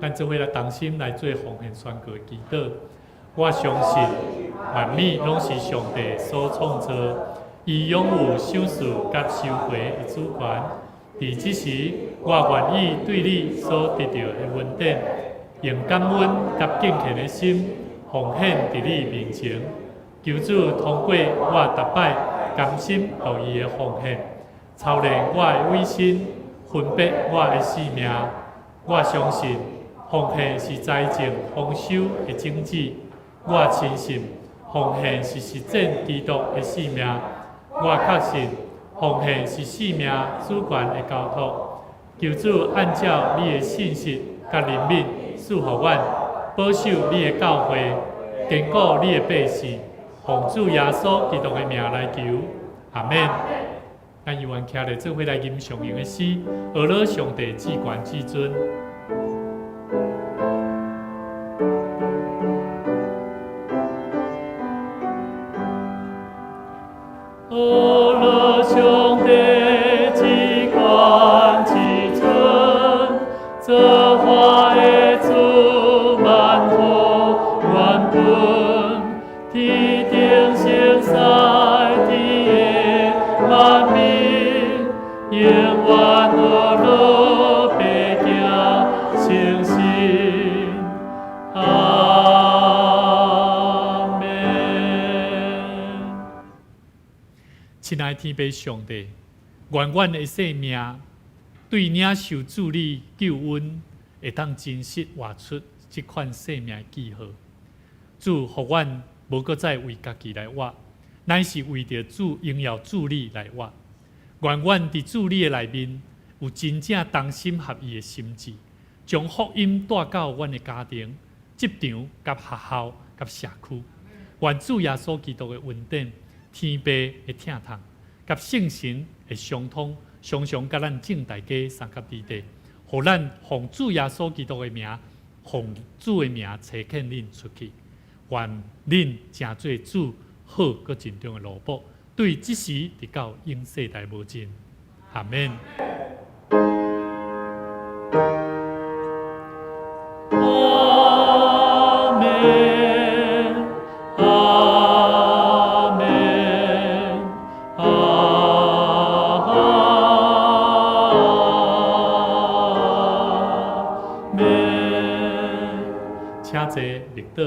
咱做伙來同心來做奉獻宣告祈禱。我相信萬物攏是上帝所創造，伊擁有賞賜佮收回的主權。佇這時，我願意對你所得著的恩典，用感恩佮敬虔的心奉獻佇你面前。求主通過我逐擺甘心樂意的奉獻，操練我的委身，分別我的性命。我相信奉獻是財政豐收的種子。我深信奉獻是實踐基督的使命。我確信奉獻是生命主權的交託。求主按照你的信實佮憐憫賜予阮，保守你的教會，堅固你的百姓。奉主耶穌基督的名來求，阿們。咱猶原徛咧做伙來吟誦用的詩，呵咾上帝至懸至尊。呵咾上帝至懸至尊，造化的主萬福原本，天頂聖在天的萬民，永遠呵咾白行誠實。阿們。親愛天父上帝，願阮的生命對領受主你救恩，會當真實活出這款生命的記號。主，予阮無閣再為家己來活，乃是為著主榮耀主你來活。願阮佇主你的內面有真正同心合意的心志，將福音帶到阮的家庭、職場、佮學校、佮社區。願主耶穌基督的恩典、天父的疼痛、佮聖神的相通，常常佮咱眾大家相佮佇底，予咱奉主耶穌基督的名，奉主的名差遣恁出去。願恁成做主好閣盡忠的奴僕，對這時直到永世代無盡。阿們。阿們，阿們，阿們。請坐，默禱。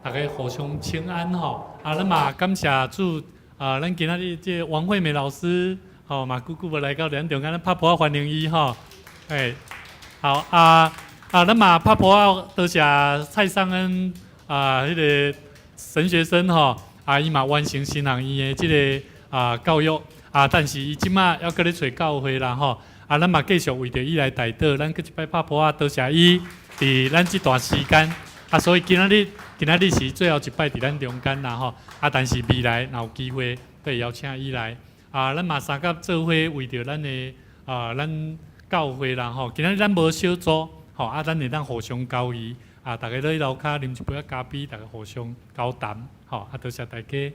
大家互相請安吼，啊，咱嘛感謝主啊，咱今仔日這個王惠美老師吼，嘛久久無來到咱中間，咱拍噗仔歡迎伊吼，欸，好啊啊，咱嘛拍噗仔多謝蔡尚恩啊，彼個神學生吼，啊，伊嘛完成神學院的這个教育，啊，但是伊這馬猶閣咧揣教會啦吼，啊，咱嘛繼續為著伊來代禱，咱閣一擺拍噗仔，多謝伊佇咱這段時間，啊，所以今仔日是最後一擺佇咱中間啦吼，啊，但是未來若有機會，都會邀請伊來，啊，咱嘛相佮做伙為著咱的咱教會啦吼，今仔日咱無小組，吼，啊，咱會當互相交誼，啊，逐家落去樓跤啉一杯仔咖啡，逐家互相交談，吼，啊，多謝大家。